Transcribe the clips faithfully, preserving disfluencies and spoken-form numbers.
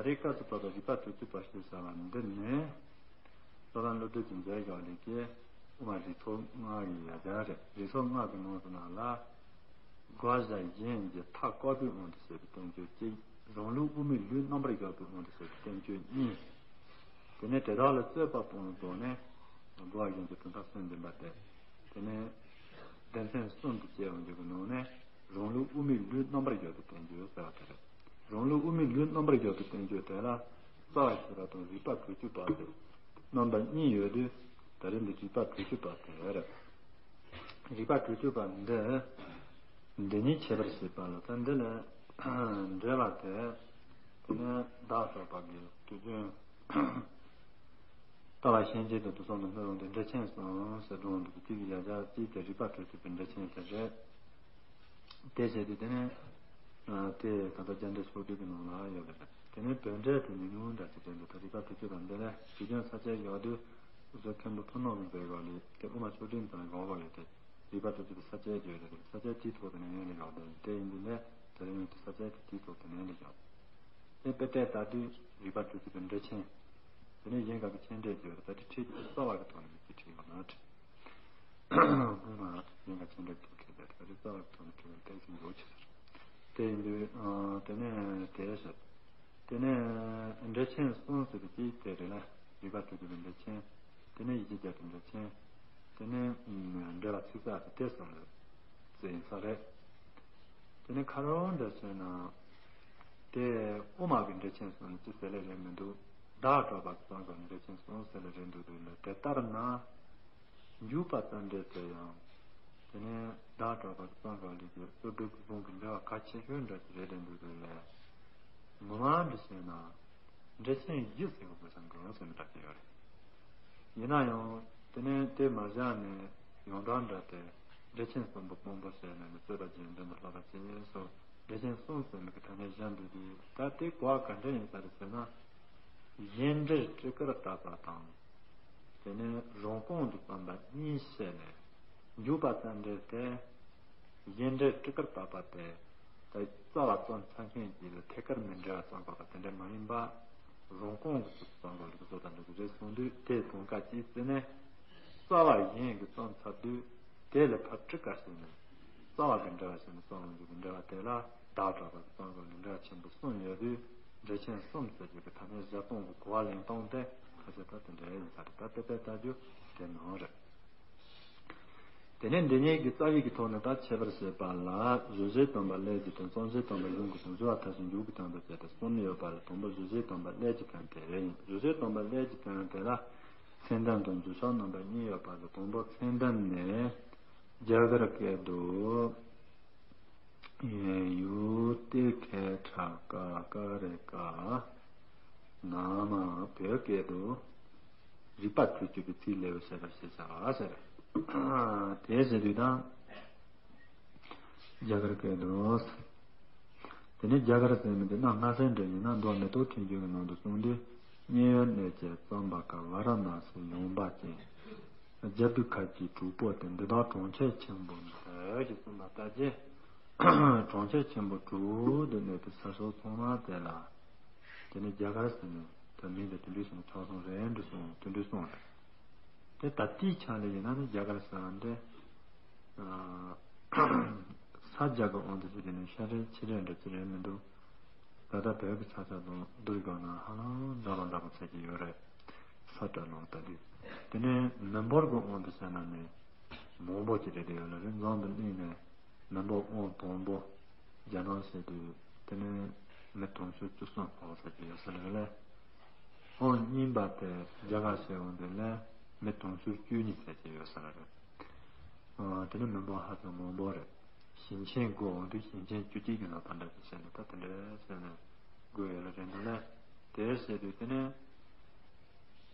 ད་རེས་སྐབས་སུ་བབ་པའི་རིགས་པ་དྲུག་ཅུ་པ་ཞེས་བྱ་བ་འདི་ནི། རྩ་བ་བློ་གྲོས་ཀྱི་མཛད་བཞག་ལས་ཀྱི་དབུ་མ་རིགས་ཚོགས་ལྔ་ཡི་ཡ་གྱལ་རེད། རིགས་ཚོགས་ལྔ་གི་ནང་དུ་ན་ལ། དགག་བྱ་གཞན་གྱི་མཐའ་དཀར་པོའི་དབང་དུ་བྱས་པའི་བསྟན་བཅོས་གཅིག་རང་ལུགས་དབུ་མའི་ལུགས་རྣམ་པར་དག་པའི་དབང་དུ་བྱས་པའི་བསྟན་བཅོས་གཉིས། དེ་ནས་དེ་དག་ལ་རྩོད་པ་སྤོང་བའི་སྒོ་ནས་དགག་པ་གཞན་གྱི་གྲུབ་མཐའ་གསུམ་འཛིན་པ་སྟེ། དེ་ནས་སྡེ་ཚན་གསུམ་དུ་དབྱེ་བ་འབྱེད་པའི་ནང་ནས་རང་ལུགས་དབུ་མའི་ལུགས་རྣམ་པར་དག་པའི་བསྟན་བཅོས་ཟེར་བ་དེ་རེད། རང་ལུགས་དབུ་མའི་ལུགས་རྣམ་པར་དག་པའི་བསྟན་བཅོས་དེ་ལ་རྩ་བ་ཤེས་རབ་དང་རིགས་པ་དྲུག་ཅུ་པ་སྟེ། རྣམ་པ་གཉིས་ཡོད་དུས་ད་རེས་འདི་རིགས་པ་དྲུག་ཅུ་པ་དེ་རེད། རིགས་པ་དྲུག་ཅུ་པ་འདི་འདི་ཉིད་ཁྱད་པར་བྱེད་པ་ལ་ད་འདི་ལ་འགྲེལ་བ་དེ། དེ་ནས་བདག་སོགས་པ་གི་དུས་རྒྱུན་ལྟ་བ་ཤན་འབྱེད་དང་དུག་གསུམ་དུ་སྣོད་འོང་དུས་འགྲེལ་ཆེན་གསུམ་ཟེར་སྒྲུང་འདུག་གཅིག་གི་ཡ་གྱལ་གཅིག་དེ་རིགས་པ་དྲུག་ཅུ་པའི་འགྲེལ་ཆེན་དེ་རེད། དེ་བྱས་ཏེ་དེ་ནས་དེ་ད་ལྟ་རྒྱ་འགྲེལ་ཕྱོགས་བསྡུས་ཀྱི་ནང་ལ་ཡོད་པ་རེད། དེ་ནས་བོད་འགྲེལ་དུ་ཉུང་ཉུང་འདྲ་ཞིག་འགྲེལ་འདུག་ད་རིགས་པ་དྲུག་ཅུ་པ་འདི་ལས་དུས་རྒྱུན་ས་བཅད་བཞག་དུས་འུ་ཚོ་མཁན་པོ་ཕུ་ནུ་གི་མཛད་སྒོ་ལས་དེ་དབུ་མ་ཆོས་འབྲེལ་དང་ཡོང་བ་ཡོད་དེ། རིགས་པ་དྲུག་ཅུ་པའི་ས་བཅད་བརྗོད་རེད། ས་བཅད་དེའི་ཐོག་ཏུ་ནས་ཡོང་ནས་ཡོད་དེ་དེ་ཡིན་དུས་ནས་དེ་རིང་ཡོང་དུས་ས་བཅད་དེ་དེའི་ཐོག་ཏུ་ནས་ནས་ཡོད། དེ་དཔེ་བལྟས་ལྟ་དུས་རིགས་པ་དྲུག་ཅུ་པའི་འགྲེལ་ཆེན། དེ་ནས་གཞན་དག་གི་མཆན་འགྲེལ་བརྗོད་རེད། ད་དེ་ཁྲིད་ཀྱི་རྩ་བ་གི་ཐོག་ནས་མི་ཁྲིད་ཡོད་ན་ཁྲིད། སྔོན་མ་གཞན་དག་མཆན་འགྲེལ་ཐོག་ཁྲིད་པའི་ད་དེ་རྩ་བ་གི་ཐོག་ནས་ཁྲིད་པའི་དེ་བཞིན་ཡོད་ཆེ་ཟེར། དེ་ཡིན་དུས་དེ་ནས་དེ་ཟེར། དེ་ནས་འགྲེལ་ཆེན་གསུམ་ཟེར་བའི་གཅིག་དེ་རེད་ལ། རིགས་པ་དྲུག་ཅུ་པའི་འགྲེལ་ཆེན། དེ་ནས་ཡིག་ཆེས་བརྒྱད་པའི་འགྲེལ་ཆེན། དེ་ནས་འགྲེལ་པ་ཚིག་གསལ་དེ་དེ་གསུམ་རེད། ཟེར་ཡིན་ས་རེད། དེ་ནས་ཁ་རོག་འདྲ་བྱས་ན། དེ་དབུ་མ་གི་འགྲེལ་ཆེན་གསུམ་ནི་ཅི་ཟེར་ལེ་རེད་མི་འདུག་བདག་སྒྲོལ་པ་གི་གཙང་སྒོ་ནས་འགྲེལ་ཆེན་གསུམ་ཟེར་ལེ་རེད་འདུག་དེ་ལ་དེ་ལྟར་ན། འཇུག་པ་རྩ་འགྲེལ་དེ་ཡང་། དེ་ནས་བདག་སྒྲོལ་པ་གཙང་སྒོ་ལས་ཀྱི་སློབ་དཔོན་སྐུ་ཕུང་གི་འགྲེལ་པ་གལ་ཆེ་ཤོས་འདྲ་ཞིག་རེད་དེ་འདུག་དེ་ལས། ངོ་མ་འདི་བྱས་ན། འགྲེལ་ཆེན་བཞི་ཟེར་བ་དགོས་ས་འགྲོ་ཟེར་ནས་འདྲ་ཞིག་ཡོད་རེད། ཡིན་ན་ཡང་དེ་ནས་དེ་མ་བཞག་ནས་ཡོངས་གྲགས་འདྲ་དེ་འགྲེལ་ཆེན་གསུམ་པོ་དཔང་པོ་བྱས་ནས་ནི་རྩོད་པ་རྒྱན་འདོན་དང་བསླབ་པ་བཅས་སོགས་འགྲེལ་ཆེན་གསུམ་ཟེར་ནས་ཀྱི་ཐ་སྙད་བཞག་འདུག་དུས་ད་དེ་གོ་བ་ག་འདྲ་ཡིན་ས་རེད་ཟེར་ན། གཞན་འགྲེལ་ཊཱི་ཀར་བཏབ་པ་དང་། དེ་ནས་རང་རྐང་དུ་བརྩམས་པ་གཉིས་བཤད་ནས། འཇུག་པ་རྩ་འགྲེལ་ཏེ། གཞན་འགྲེལ་ཊཱི་ཀར་བཏབ་པ་སྟེ། ད་རྩ་བ་རྩོམ་ཚར་མཁན་གྱི་ལ་ཐད་ཀར་མི་འབྲེལ་བ་རྩོམ་དགོས་པ་དེ་འདྲ་མ་ཡིན་པ། རང་རྐང་གི་ཚུལ་དུ་རྩོམ་དགོས་ལུགས་སྲོལ་དང་འདྲ་གི་རེད་གསུངས་དུས་དེ་དོན་ཁ་ཅིག་བརྩིས་ནས། རྩ་བ་གཞན་གྱི་རྩོམ་ཚར་དུས་དེ་ལ་ཕར་ཊཱི་ཀ་བྱས་ནས། རྩ་བ་གི་འབྲེལ་བ་བྱས་ནས་རྩོམ་ཡོང་རྒྱུ་གི་འབྲེལ་བ་དེ་ལ་བདག་སྒྲོལ་པ་གི་རྩོམ་དགོས་ལུགས་འབྲེལ་བ་ཆེན་པོ་གསུམ་ཡོད་དུས་འགྲེལ་ཆེན་གསུམ་ཟེར་རྒྱུ་གི་ཐ་སྙད་བཞག་སྟངས་ཀྱི་གོ་བ་ལེན་སྟངས་དེ་ཁ་ཤས་ད་དེ་འདྲ་ཡིན་ས་རེད། ད་དེ་ལྟར་ལྟ་རྒྱུ་དེ་ནང་རེད། དེ་ནས་འདི་ཉིད་ཀྱི་རྩ་བའི་གི་ཐོག་ནས་ད་ཁྱད་པར་བཤད་པ་ལ་གཞུང་བཞི་སྟོན་པ་ཀླད་ཀྱི་དོན། རྩོམ་བཞི་སྟོན་པ་གཞུང་གི་དོན། སྦྱོར་བ་མཐར་ཕྱིན་འཇུག་གི་དོན་དུ་བྱས་ཏེ་གསུམ་ཡོད་པ་ལས་དང་པོ་གཞུང་བཞི་སྟོན་པ་ཀླད་ཀྱི་དོན་དེ་ཡིན། གཞུང་བཞི་སྟོན་པ་ཀླད་ཀྱི་དོན་དེ་ལ་མཚན་དོན་དང་འཇུག་ཕྱོགས་རྣམ་པ་གཉིས་ཡོད་པ་ལས་དང་པོ་མཚན་དོན་ནི་རྒྱ་གར་སྐད་དུ། ཡུ་ཏི་ཁེ་ཁྲ་ཀ་ཀ་རེ་ཀ། ན་མ་བོད་སྐད་དུ། རིགས་པ་དྲུག་ཅུ་པའི་ཚིག་ལེའུ་ཞེས་པ་ཞེས་བྱ་བ་ཟེར། དེ་ཟེར་དུས་དང་། རྒྱ་གར་སྐད་དུ། དེ་ནས་རྒྱ་གར་ཟེར་མི་དེ་གནའ་སྔ་སེ་འདྲ་ཡིན་ན་མདོ་མེ་ཏོག་ཕྲེང་རྒྱུད་ཀྱི་ནང་དུ་གསུངས་དུས། མཉན་ཡོད་གནས་ཀྱི་ཙམ་པ་ཀ་ཝཱ་ར་ཎ་སི་ཡངས་པ་ཅན། རྒྱལ་པོའི་ཁབ་ཀྱི་དྲུག་པོ་སྟེ། འདི་དག་གྲོང་ཁྱེར་ཆེན་པོ་འདི་ཞེས་གསུངས་པ་ལྟར་གྱི། གྲོང་ཁྱེར་ཆེན་པོ་དྲུག་ཏུ་གནས་པའི་ས་ཕྱོགས་ཚང་མ་དེ་ལ། དེ་ནི་རྒྱ་གར་ཟེར་ནས་ད་མིང་དེ་དེ་འདྲའི་གསུངས། ཆ་ཚང་རེད་འདྲ་གསུངས། དེ་འདྲའི་གསུངས་རེད། དེ་ད་ལྟའི་ཆ་ལ་ཡིན་ན་ནི་རྒྱ་གར་ཟེར་བ་འདི། ས་རྒྱ་གི་དབང་དུ་བྱས་ཏེ་ནི་ཤར་རེད་ཕྱི་རེད་འདྲ་ཅི་རེད་མི་འདུག་ད་ལྟ་བོད་ཀྱི་ས་ཆ་དང་བསྡུར་དགོས་ན་ཧ་ལམ་འདྲ་པོ་འདྲ་པོ་ཆགས་ཀྱི་ཡོད་རེད། ས་འདྲ་ནང་ལྟ་དུས། དེ་ནས་མི་འབོར་གྱི་དབང་དུ་བྱས་ན་ནི་མང་པོ་ཅིག་རེད་དེ་ཡོད་ལ་རེད། འཛམ་བུ་གླིང་ནས་མི་འབོར་དབང་དང་པོ་རྒྱ་ནག་བྱས་དུས་དེ་ནས་མི་དུང་ཕྱུར་བཅུ་གསུམ་ལྷག་ཙམ་ཅིག་ཡོད་ས་རེད་ལ། དབང་གཉིས་པ་དེ་རྒྱ་གར་བྱས་འོང་དུས་ལ་མི་དུང་ཕྱུར་བཅུ་གཉིས་ཙམ་ཅིག་ཡོད་ས་རེད། ཨ། དེ་ནི་མི་འབོར་ཧ་ཅང་མང་པོ་རེད། ཞིང་ཆེན་བགོས་འོང་དུས་ཞིང་ཆེན་བཅུ་གཅིག་གི་ནང་ད་འདྲ་ཞིག་བྱས་ནས་ད་དེ་འདྲ་བྱས་ནས་བགོས་ཡོད་ལ་རེད་འདུག་ལ། དེར་བྱས་དུས་དེ་ནས་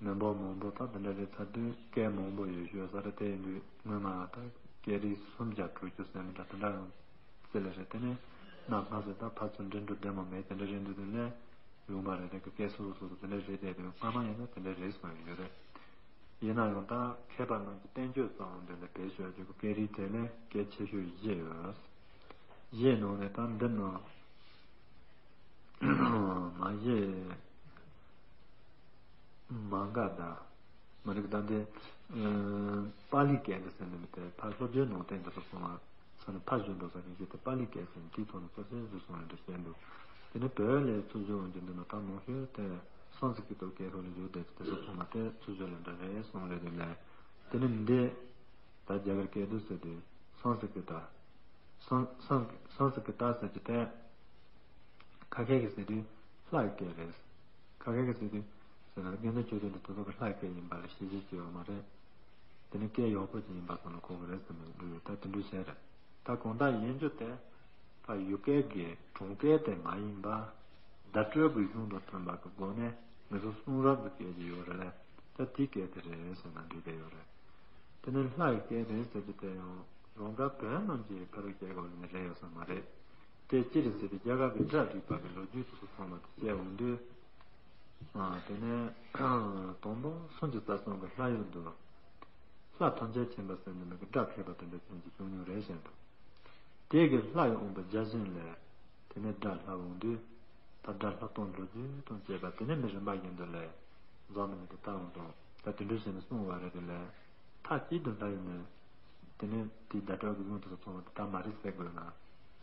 མི་འབོར་མང་པོ་ད་དེ་འདྲ་རེད་ཚར་དུས་སྐད་མང་པོ་ཡོད་ཤོས་ས་རེད། དེ་ཡིན་དུས་སྔོན་མ་ད་སྐད་རིགས་སུམ་བརྒྱ་དྲུག་ཅུ་ཟེར་ནས་ད་དེ་འདྲ་ཡང་རྩི་ལ་རེད། དེ་ནས་གནའ་སྔ་ས་ད་ཕར་ཚུར་འདྲེན་འགྲོ་བདེ་མོ་མེད་དེ་འདྲ་རེད་འདུག་དེ་ནས། ཡོང་བ་རེད། དེ་གི་སྐད་སོ་སོ་སོ་སོ་དེ་འདྲ་རེད་དེ། དེ་སྔ་མ་ཡིན་ན་དེ་འདྲ་རེད་གསུངས་ཡོད་རེད། ཡིན་ན་ཡང་ད་མཁས་པ་རྣམས་ཀྱིས་བསྟན་བཅོས་གཙོ་བོ་འདི་ལ་བེད་སྤྱོད་བྱེད་པའི་སྐད་རིགས་དེ་ལས་གལ་ཆེ་ཤོས་བཞི་ཡོད། བཞིའི་ནང་ནས་ད་འདི་ནང་ མ་གཞི་མ་འགག་དང་། མ་རིག་དང་དེ། པཱ་ལིའི་སྐད་དུ་ཟེར་ནས་མི་དེ་ཕར་སློབ་བརྗོད་ནང་བསྟན་དུ་སོང་བ། ས་ནས་ཕར་བཞུགས་འགྲོ་ས་ཡིན་གྱི་དེ་པཱ་ལིའི་སྐད་ཟེར་ནས་དེའི་ཐོག་ནས་སོ་སོའི་བཟོས་སོང་བའི་འདྲ་བཤད་འདུག་དེ་ནས་བོད་ལ་ཚུར་བཞུགས་འོང་རྒྱུ་འདི་ནི་ད་མང་ཤོས་དེ་སཾ་སྐྲྀ་ཏ་སྐད་ཐོག་ལ་བཞུགས་བསྡད་ཀྱི་དེ་ཚོ་ཚང་མ་དེ་ཚུར་བཞུགས་ལ་འདྲ་རེད་གསུངས་རེད་དེ་ལས། དེ་ནས་འདི་ད་རྒྱ་གར་སྐད་དུ་ཟེར་དུས་སཾ་སྐྲྀ་ཏ། སཾ་སཾ་སཾ་སྐྲྀ་ཏ་ཟེར་གྱི་དེ། ཁ་ཁ་གིས་ཟེར་དུས་ལྷ་ཡི་སྐད་རེད། ཁ་ཁ་གིས་ཟེར་དུས་ཟེར་ན་དགེ་འདུན་ཆོས་འཕེལ་འདི་དེ་ཚོ་གི་ལྷ་ཡི་སྐད་ཡིན་པ་ལ་ཤེས་བྱེད་ཀྱི་ཡོད་མ་རེད། དེ་ནི་སྐད་ཡག་པོ་ཅིག་ཡིན་པ་སོགས་ལ་གོ་གི་རེད་ཟེར་ནས་འདུག་ད་དེ་འདྲ་བྱས་རེད། ད་གང་ལྟར་ཡིན་རྒྱུ་དེ་ད་ཡུལ་སྐད་ཀྱི་གྲོང་སྐད་དེ་མ་ཡིན་པ། བརྡ་སྤྲོད་ཀྱི་གཞུང་དང་མཐུན་པ་གི་སྒོ་ནས་ང་ཚོ་གསུང་རབ་ཀྱི་སྐད་ཀྱི་ཡོད་རེད་ལ། ད་དེའི་སྐད་དེ་རེད་ཟེར་ན་འགྲིག་གི་ཡོད་རེད། དེ་ནི་ལྷ་ཡི་སྐད་རེད་ཟེར་རྒྱུ་དེ་ཡང་རང་དགར་བོད་རྣམས་ཀྱི་ཕ་རོལ་སྐད་སྐོར་ནས་རེད་ཡོད་ས་མ་རེད། དེ་ཅི་རེད་ཟེར་དུས་རྒྱ་གར་གྱི་སྒྲ་རིག་པ་གི་ལོ་རྒྱུས་དེ་ཚོ་ཚང་མ་དེ་བཤད་འོང་དུས། དེ་ནས་དང་པོ་སངས་རྒྱས་རྩ་གསུམ་གྱི་ལྷ་ཡུལ་དུ། ལྷ་ཐམས་ཅད་མཁྱེན་པ་ཟེར་ནས་མི་གི་སྒྲ་ཕེབས་པ་དེ་འདྲ་ཅན་གྱི་བྱུང་མྱོང་རེད་བཞིན་དུ། དེ་གི་ལྷ་ཡི་དབང་པོ་བརྒྱ་བྱིན་ལས། དེ་ནས་སྒྲ་ལྷབ་འོང་དུས། ད་སྒྲ་ལྷག་སྟངས་ལོ་རྒྱུས་དང་བཅས་པ་དེ་ནས་མི་རིམ་པ་བཞིན་དུ་ལས། འཛམ་གླིང་དུ་བལྟ་འོང་དང་ད་དེ་འདྲ་བྱས་ནས་གསུངས་པ་རེད་དེ་ལས། མཐའ་གཅིག་ཏུ་ལྷ་ཡིན་ནས། དེ་ནས་དེའི་བརྡ་སྤྲོད་ཀྱི་ལུང་དེ་ཚོ་ཚང་མ་དེ་ལྟར་མ་རེད་ཟེར་དགོས་ན།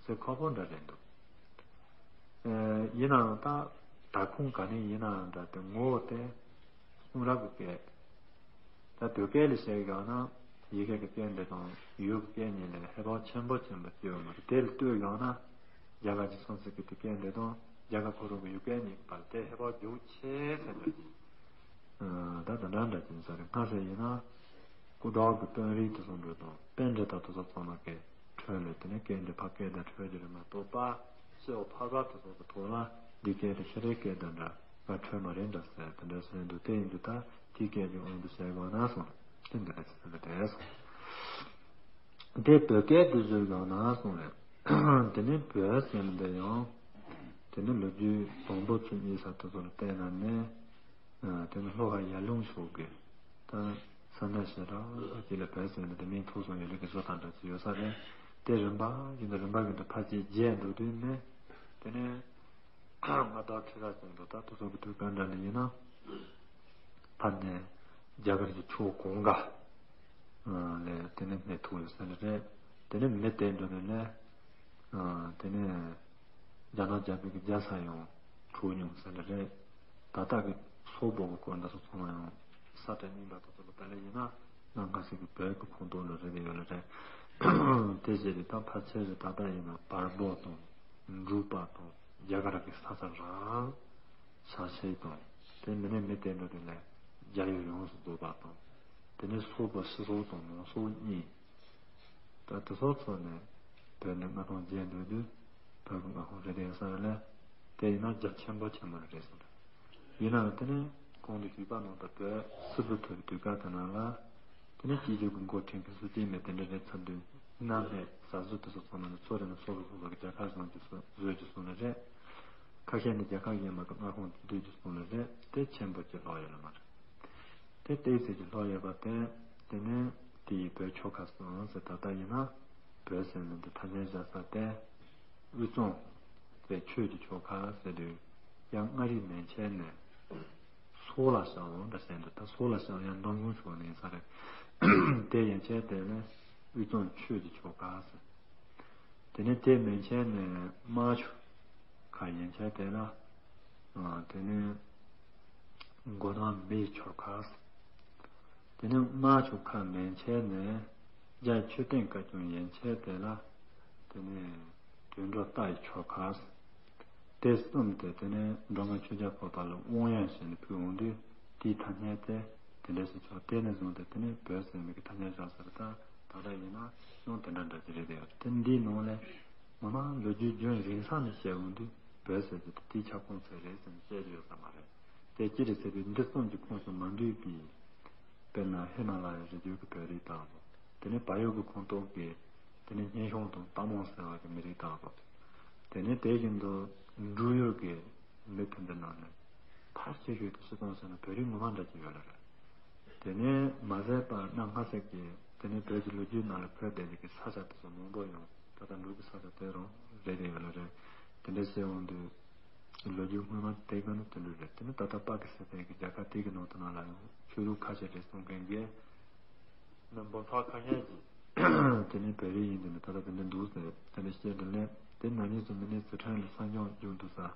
ཟེར་ཁག་པོ་འདྲ་རེད་འདུག་ཡིན་ནའང་ད་ད་ཁུངས་ག་ནས་ཡིན་ནའང་འདྲ་དེ་ངོ་བོ་དེ་གསུང་རབ་ཀྱི་སྐད། ད་བོད་སྐད་ལ་བཤད་དགོས་ན་ཡུལ་སྐད་ཀྱི་སྐད་འདི་དང་ཡུལ་གྱི་སྐད་གཉིས་ལ་ཧེ་བག་ཆེན་པོ་ཆེན་པོ་སྐྱེ་བ་མ་རེད། དེ་ལ་ལྟོས་དགོས་ན་རྒྱ་གར་གྱི་སཾ་སྐྲྀ་ཏ་སྐད་འདི་དང་རྒྱ་གར་ཁོ་རང་གི་ཡུལ་སྐད་གཉིས་ཀྱི་བར་དེ་ཧེ་བག་རྒྱུག་ཆེ་ཟེར་འདྲ་ཅིག་ད་དེ་འདྲ་འདྲ་ཅིག་ཡིན་ས་རེད། སྔ་ས་ཡིན་ན་སྐུ་དྲག་གི་དཔོན་རིགས་དེ་ཚོ་འགྲོ་དང་པཎྜི་ཏ་དེ་ཚོ་ཚང་མ་སྐད་འཕྲོད་ལས་དེ་ནས་སྐད་འདི་ཕ་སྐད་དང་འཕྲོད་ཀྱི་རེད་མ་གཏོགས་པ། སྐྱེ་བ་ཕ་ག་དེ་ཚོ་གི་ཐོག་ལ་འདི་སྐད་དེ་ཤ་རའི་སྐད་དང་འདྲ་བ་འཕྲོད་མ་རེད་འདྲ་ཟེར་དེ་འདྲ་ཟེར་འདུག་དེ་ཡིན་དུས་ད་དེའི་སྐད་ཀྱི་དབང་དུ་བྱས་དགོས་ན་སོང་དེ་འདི་འདྲ་ཟེར་ལ་དེ་སོང་། དེ་བོད་སྐད་དུ་བཟོས་དགོས་ན་སོང་རེད། དེ་ནས་བོད་ཟེར་ནས་འདི་ཡང་དེ་ནི་ལོ་རྒྱུས་དང་པོ་ཚུར་རྙེད་ས་དེ་ཚོ་ལ་བལྟས་ན་ནི། དེ་ནི་ལྷོ་ཁ་ཡར་ལུང་ཕྱོགས་ཀྱི་ད་ས་གནས་ཞེ་དྲག་ཅིག་ལ་བོད་ཟེར་ནས་དེ་མིང་ཐོགས་སོང་ཡོད་ལུགས་ཀྱི་བཟོ་སྟངས་འདྲ་ཅིག་ཡོད་ས་རེད། དེ་རིམ་པ་བཞིན་དུ་རིམ་པ་བཞིན་དུ་ཕལ་ཆེར་རྒྱས་འགྲོ་དུས་ནི་དེ་ནི་མངའ་བདག་ཁྲི་རབས་ཅན་དུ་ད་དེ་ཚོ་གི་དུས་སྐབས་འདྲ་ནས་ཡིན་ན་ཕར་ནས་རྒྱ་གར་གྱི་ཕྱོགས་གང་ག་ལས་དེ་ནི་གནས་ཐུབ་ཡོད་ས་རེད། དེ་ནི་མི་དེ་འགྲོ་ནས་ནི་དེ་ནི། རྒྱ་ནག་རྒྱ་བོད་ཀྱི་རྒྱལ་ས་ཡང་གྲུབ་མྱོང་ས་ལ་རེད། ད་ལྟ་གི་སོག་པོ་གི་སྐོར་འདི་ཚོ་ཚང་མ་ཡང་ས་བཀྲ་རྙིང་པ་དེ་ཚོ་ལ་ད་ལ་ཡིན་ན་ང་ཁ་སིག་གི་བོད་ཀྱི་ཁོངས་གཏོགས་ལ་རེད་ཡོད་ལ་རེད། དེ་བཞིན་དུ་ད་ཕལ་ཆེར་ད་ལྟ་ཡིན་ན་བལ་པོ་དང་འབྲུག་པ་དང་རྒྱ་གར་གྱི་ས་ཆ་རང་ཆ་ཤས་དང་དེ་མིན་ནས་མི་དེ་འདྲ་དེ་ལ་རྒྱ་ཡུལ་ཡོངས་སུ་རྫོགས་པ་དང་དེ་ནས་སོག་པོ་ཕྱི་སོག་དང་ནང་སོག་གཉིས། ད་དེ་ཚོ་ཚོ་ནས་བོད་ནས་མངའ་ཁོངས་རྒྱས་འདོད་དུས་བོད་ཀྱི་མངའ་ཁོངས་རེད་དེ་ས་ལ་དེ་ཡིན་ན་རྒྱ་ཆེན་པོ་ཆེན་པོ་རེད་ཟེར། ཡིན་ནའང་དེ་ནས་གོང་དུ་ཞུས་པ་ནང་ལྟར་བོད་སིལ་བུ་མཐོ་བའི་དུས་སྐབས་དེ་ནང་ལ་དེ་ནས་སྐྱིད་སྡུག་གི་མགོ་ཁྲིད་མཁན་སུ་གཅིག་མེད་དེ་འདྲ་རེད་ཚར་དུས་གནའ་སྨད་ཟ་ཟུར་དེ་ཚོ་ཚང་མ་ནས་ཚོ་རེ་ནས་ཚོ་གི་ཚོ་ཚོ་གི་རྒྱལ་ཁབ་བཟང་གི་བཟོས་ཀྱི་སོང་ནི་རེད། ཁ་ཤས་ནི་རྒྱལ་ཁབ་གཞན་མ་གི་མངའ་ཁོངས་སུ་སྡོད་ཀྱི་སོང་ནི་རེད་དེ་ཆེན་པོ་ཅིག་ལྷག་ཡོད་ལ་མ་རེད། དེ་ཏོག་ཙམ་གྱི་ལྷག་ཡོད་པ་དེ། དེ་ནས་དེ་ཡི་བོད་ཆོལ་ཁ་གསུམ་ཟེར་ད་ལྟ་ཡིན་ན་བོད་ཟེར་ནས་འདི་ཐ་སྙད་བཞག་ས་དེ། དབུས་གཙང་དེ་ཆོས་ཀྱི་ཆོལ་ཁ་ཟེར་དུས་ཡང་མངའ་རིས་མན་ཆད་ནས་སོག་ལ་བྱང་འོང་འདྲ་ཟེར་འདུག་ད་སོག་ལ་བྱང་ཡང་མདང་དགོང་ཕྱོགས་ནས་ཡིན་ས་རེད། དེ་ཡན་ཆད་དེ་ནས་དབུས་གཙང་ཆོས་ཀྱི་ཆོལ་ཁ་ཟེར། དེ་ནས་དེ་མན་ཆད་ནས་རྨ་ཆུ་ཁ་ཡན་ཆད་དེ་ལ། དེ་ནས་མགོ་ནག་མིའི་ཆོལ་ཁ། དེ་ནས་རྨ་ཆུ་ཁ་མན་ཆད་ནས་རྒྱ་ཆོས་ལྡན་བཀའ་བཀྱོན་ཡན་ཆད་དེ་ལ། དེ་ནས་དུད་འགྲོ་རྟ་ཡི་ཆོལ་ཁ། དེ་གསུམ་དེ་དེ་ནས་འགྲོ་མགོན་ཆོས་རྒྱལ་འཕགས་པ་ལ་དབང་ཡོན་བྱས་ནས་ཕུལ་འོང་དུས་དེའི་ཐ་སྙད་དེ་དེ་འདྲ་ཞིག་ཆགས། དེ་ནས་བཟུང་སྟེ་དེ་ནས་བོད་ཟེར་མི་གི་ཐ་སྙད་བཞག་ས་རེད། ད་ད་ལྟ་ཡིན་ན་ཡང་དེ་འདྲ་འདྲ་ཅིག་རེད་དེ་ཡོད་རེད། དེ་འདིའི་ནང་ལས་ངོ་མ་ལོ་རྒྱུས་རྒྱུན་རིང་ས་ནས་བཤད་འོང་དུས་བོད་ཟེར་རྒྱུ་དེ་དེའི་ཁྱབ་ཁོངས་ཚད་རེད་ཟེར་ནས་བཤད་རྒྱུ་ཡོད་ས་མ་རེད། དེ་ཅི་རེད་ཟེར་དུས་འདི་གསུམ་གྱི་ཁོངས་སུ་མ་འདུས་པའི། དཔེར་ན་ཧི་མ་ལ་ཡའི་རི་རྒྱུད་ཀྱི་བོད་རིགས་དག་དང་། དེ་ནས་བལ་ཡུལ་གྱི་ཁོངས་གཏོགས་ཀྱི། དེ་ནས་སྙན་ཤོང་དང་སྟག་མོ་ཟེར་བ་གི་མི་རིགས་དག་དང་། དེ་ནས་དེ་བཞིན་དུ་འབྲུག་ཡུལ་གྱི་མི་ཕུན་སུམ་ཚོགས་ནས་ཕལ་ཆེ་ཤོས་དེ་སྤྱིར་བཏང་ཟེར་ན་བོད་རིགས་ངོ་མ་འདྲ་ཅིག་ཡོད་ལ་རེད། དེ་ནས་མ་ཟད་པ་གནའ་སྔ་ས་གི་དེ་ནས་བོད་ཀྱི་ལོ་རྒྱུས་ནང་ལ་འཕོས་བསྡད་པའི་གི་ས་ཆ་དེ་ཚོ་མང་པོ་ཡང་ད་ལྟ་འབྲུག་གི་ས་ཆ་དེ་རང་རེད་དེ་ཡོད་ལ་རེད། དེ་འདྲ་བཤད་འོང་དུས། ལོ་རྒྱུས་སྔོན་མ་དེ་ག་ནི་དེ་འདྲ་རེད། དེ་ནི་ད་ལྟ་པ་ཀི་སི་ཐན་གྱི་རྒྱལ་ཁབ་དེ་གི་ནང་དུ་ནང་ལ་ཡང་ཆོས་ལུགས་ཁ་ཤས་རེད་གསུང་མཁན་གྱི་ནི་འབུམ་ཕྲག་ཁ་ཤས་ཀྱིས་དེ་ནི་བོད་རིགས་ཡིན་དེ་ནི་ད་ལྟ་དེ་འདྲ་འདུག་ཟེར་དེ་འདྲ་བཤད་འདི་ལས། དེ་ན་ནིང་སུ་མི་ནི་སི་ཁྲོན་ལ་ས་མྱོང་རྒྱུ་འདུག་ས།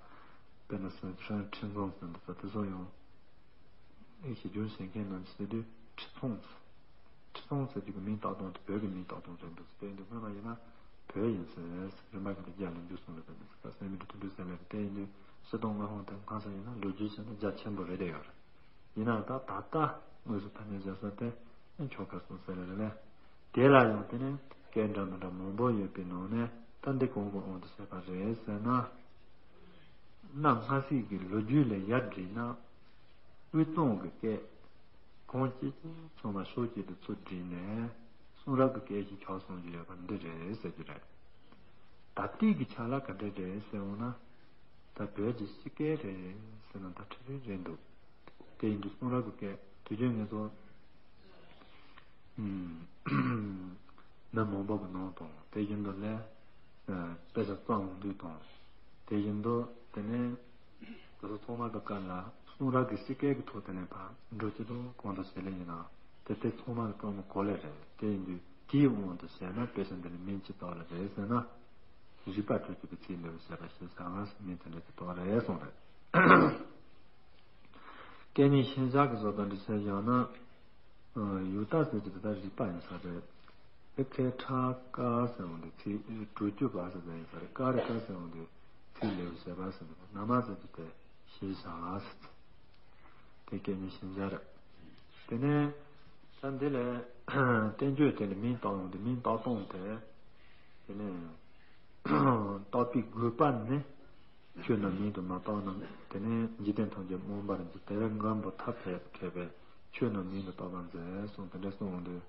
དཔེར་ན་སི་ཁྲོན་ཁྲིན་ཀོང་ཟེར་འདུག་ས། དེ་ཚོ་ཡང་ཨེ་ཞི་རྒྱུན་བྱེད་མཁན་རྣམས་ཟེར་དུས་ཁྲི་སྲོང་ཟེར། ཁྲི་སྲོང་ཟེར་དུས་ཀྱི་མིང་བཏགས་སྟངས་དེ་བོད་ཀྱི་མིང་བཏགས་སྟངས་རེད་འདུག་ཟེར། དེ་འདི་སྔོན་མ་ཡིན་ན་བོད་ཡིན་ཟེར། རིམ་པ་གི་རྒྱ་ལ་འཇུ་སོང་ལ་དེ་འདུག་ཟེར། སེ་མི་དུ་དུ་འདུག་ཟེར་ལ་དེ་ཡིན་དུས་སྤྱི་སྟོང་སྔ་ཧོང་དེ་ཁ་སང་ཡིན་ན་ལོ་རྒྱུས་བྱས་ན་རྒྱ་ཆེན་པོ་རེད་དེ་ཡོད་རེད། ཡིན་ནའང་ད་ད་ལྟ་དངོས་སུ་ཐ་སྙད་བྱ་ས་དེ་ཨེ་ཆོལ་ཁ་གསུམ་ཟེར་རེད་ལས། དེ་ལ་ཡང་དེ་ནི་སྐད་འདྲ་མི་འདྲ་མང་པོ་ཡོད་པའི་ནང་ནས་ད་འདི་གང་གི་དབང་དུ་བྱས་པ་རེད་ཟེར་ན། གནའ་སྔ་ཕྱི་གི་ལོ་རྒྱུས་ལ་ཡར་བསྒྲིལ་ན། དབུས་གཙང་གི་སྐད། གང་ཅི་ཅི་ཚང་མ་ཕྱོགས་གཅིག་ཏུ་ཚུར་བསྒྲིལ་ནས་གསུང་རབ་ཀྱི་སྐད་ཞིག་ཆགས་སོང་རྒྱུ་ཡོད་པ་འདི་རེད་ཟེར་རྒྱུ་རེད། ད་ལྟའི་གི་ཆ་ལ་ག་འདྲ་རེད་ཟེར་འོང་ན། ད་བོད་ཀྱི་སྤྱི་སྐད་རེད་ཟེར་ན་ད་ཁྲི་རེ་རེད་འདུག་དེ་ཡིན་དུས་གསུང་རབ་ཀྱི་སྐད་དུས་རྒྱུན་ངེད་ཚོ་ཨུམ། མི་མང་པོ་གི་ནང་དང་དེ་བཞིན་དུ་ལས་ཨ་དཔེ་ཆ་བརྩམས་འོང་དུས་དང་། དེ་བཞིན་དུ་དེ་ནས་དེ་ཚོ་ཚང་མ་གི་སྐབས་ལ་གསུང་རབ་ཀྱི་སྤྱི་སྐད་ཀྱི་ཐོག་དེ་ནས་ཕར་འགྲོ་རྒྱུ་དང་གང་དུ་བྱེད་ལེ་ཡིན་ན་དེ་དེ་ཚང་མ་གི་སྐབས་ལ་གོ་ལེ་རེད། དེ་ཡིན་དུས་དེའི་དབང་དུ་བྱས་ན་དཔེ་ཆ་འདི་ལ་མིང་ཅི་བཏགས་ལེ་རེད་ཟེར་ན། རིག་པ་སྤྲོས་གཅོད་པའི་ཚིག་འདི་ལ་བྱས་པ་ཞེས་བྱ་ང་མིང་དེ་འདྲ་ཅིག་བཏགས་རེད་གསུངས་རེད། སྐད་གཉིས་ཤན་སྦྱར་གྱི་བཟོ་ལྟ་འདི་བྱས་བཞག་ན། ཡུལ་དག་ཟེར་གྱི་དེ་དག་རིག་པ་ཡིན་ས་རེད། དེ་ཁའི་ཁྲ་ཀ་ཟེར་འོང་དུས་ཚིག་སྤྲོས་གཅོད་པ་ཟེར་ཡིན་ས་རེད། ཀ་རེད་ཀ་ཟེར་འོང་དུས་ཚིག་ལེའུ་བྱས་པ་ཟེར་འདུག་ན་མ་ཟེར་གྱི་དེ་ཤེས་བྱ་ཟེར། དེ་སྐད་གཉིས་ཤན་སྦྱར་རེད། དེ་ནས་ད་འདི་ལས་བསྟན་བཅོས་དེ་ལ་མིང་བཏགས་འོང་དུས་མིང་བཏགས་སྟངས་དེ་དེ་ནས་བཏགས་པའི་དགོས་པ་ནི། ཆོས་རྣམས་མིང་དུ་མ་བཏགས་ན། དེ་ནས་འཇིག་རྟེན་ཐམས་ཅད་མངོན་པར་འཇིག་དེ་བས་མགོན་པོ་ཐབས་མཁས་པས་ཆོས་རྣམས་མིང་དུ་བཏགས་པར་མཛད་གསུངས། དེ་འདྲ་གསུངས་འོང་དུས་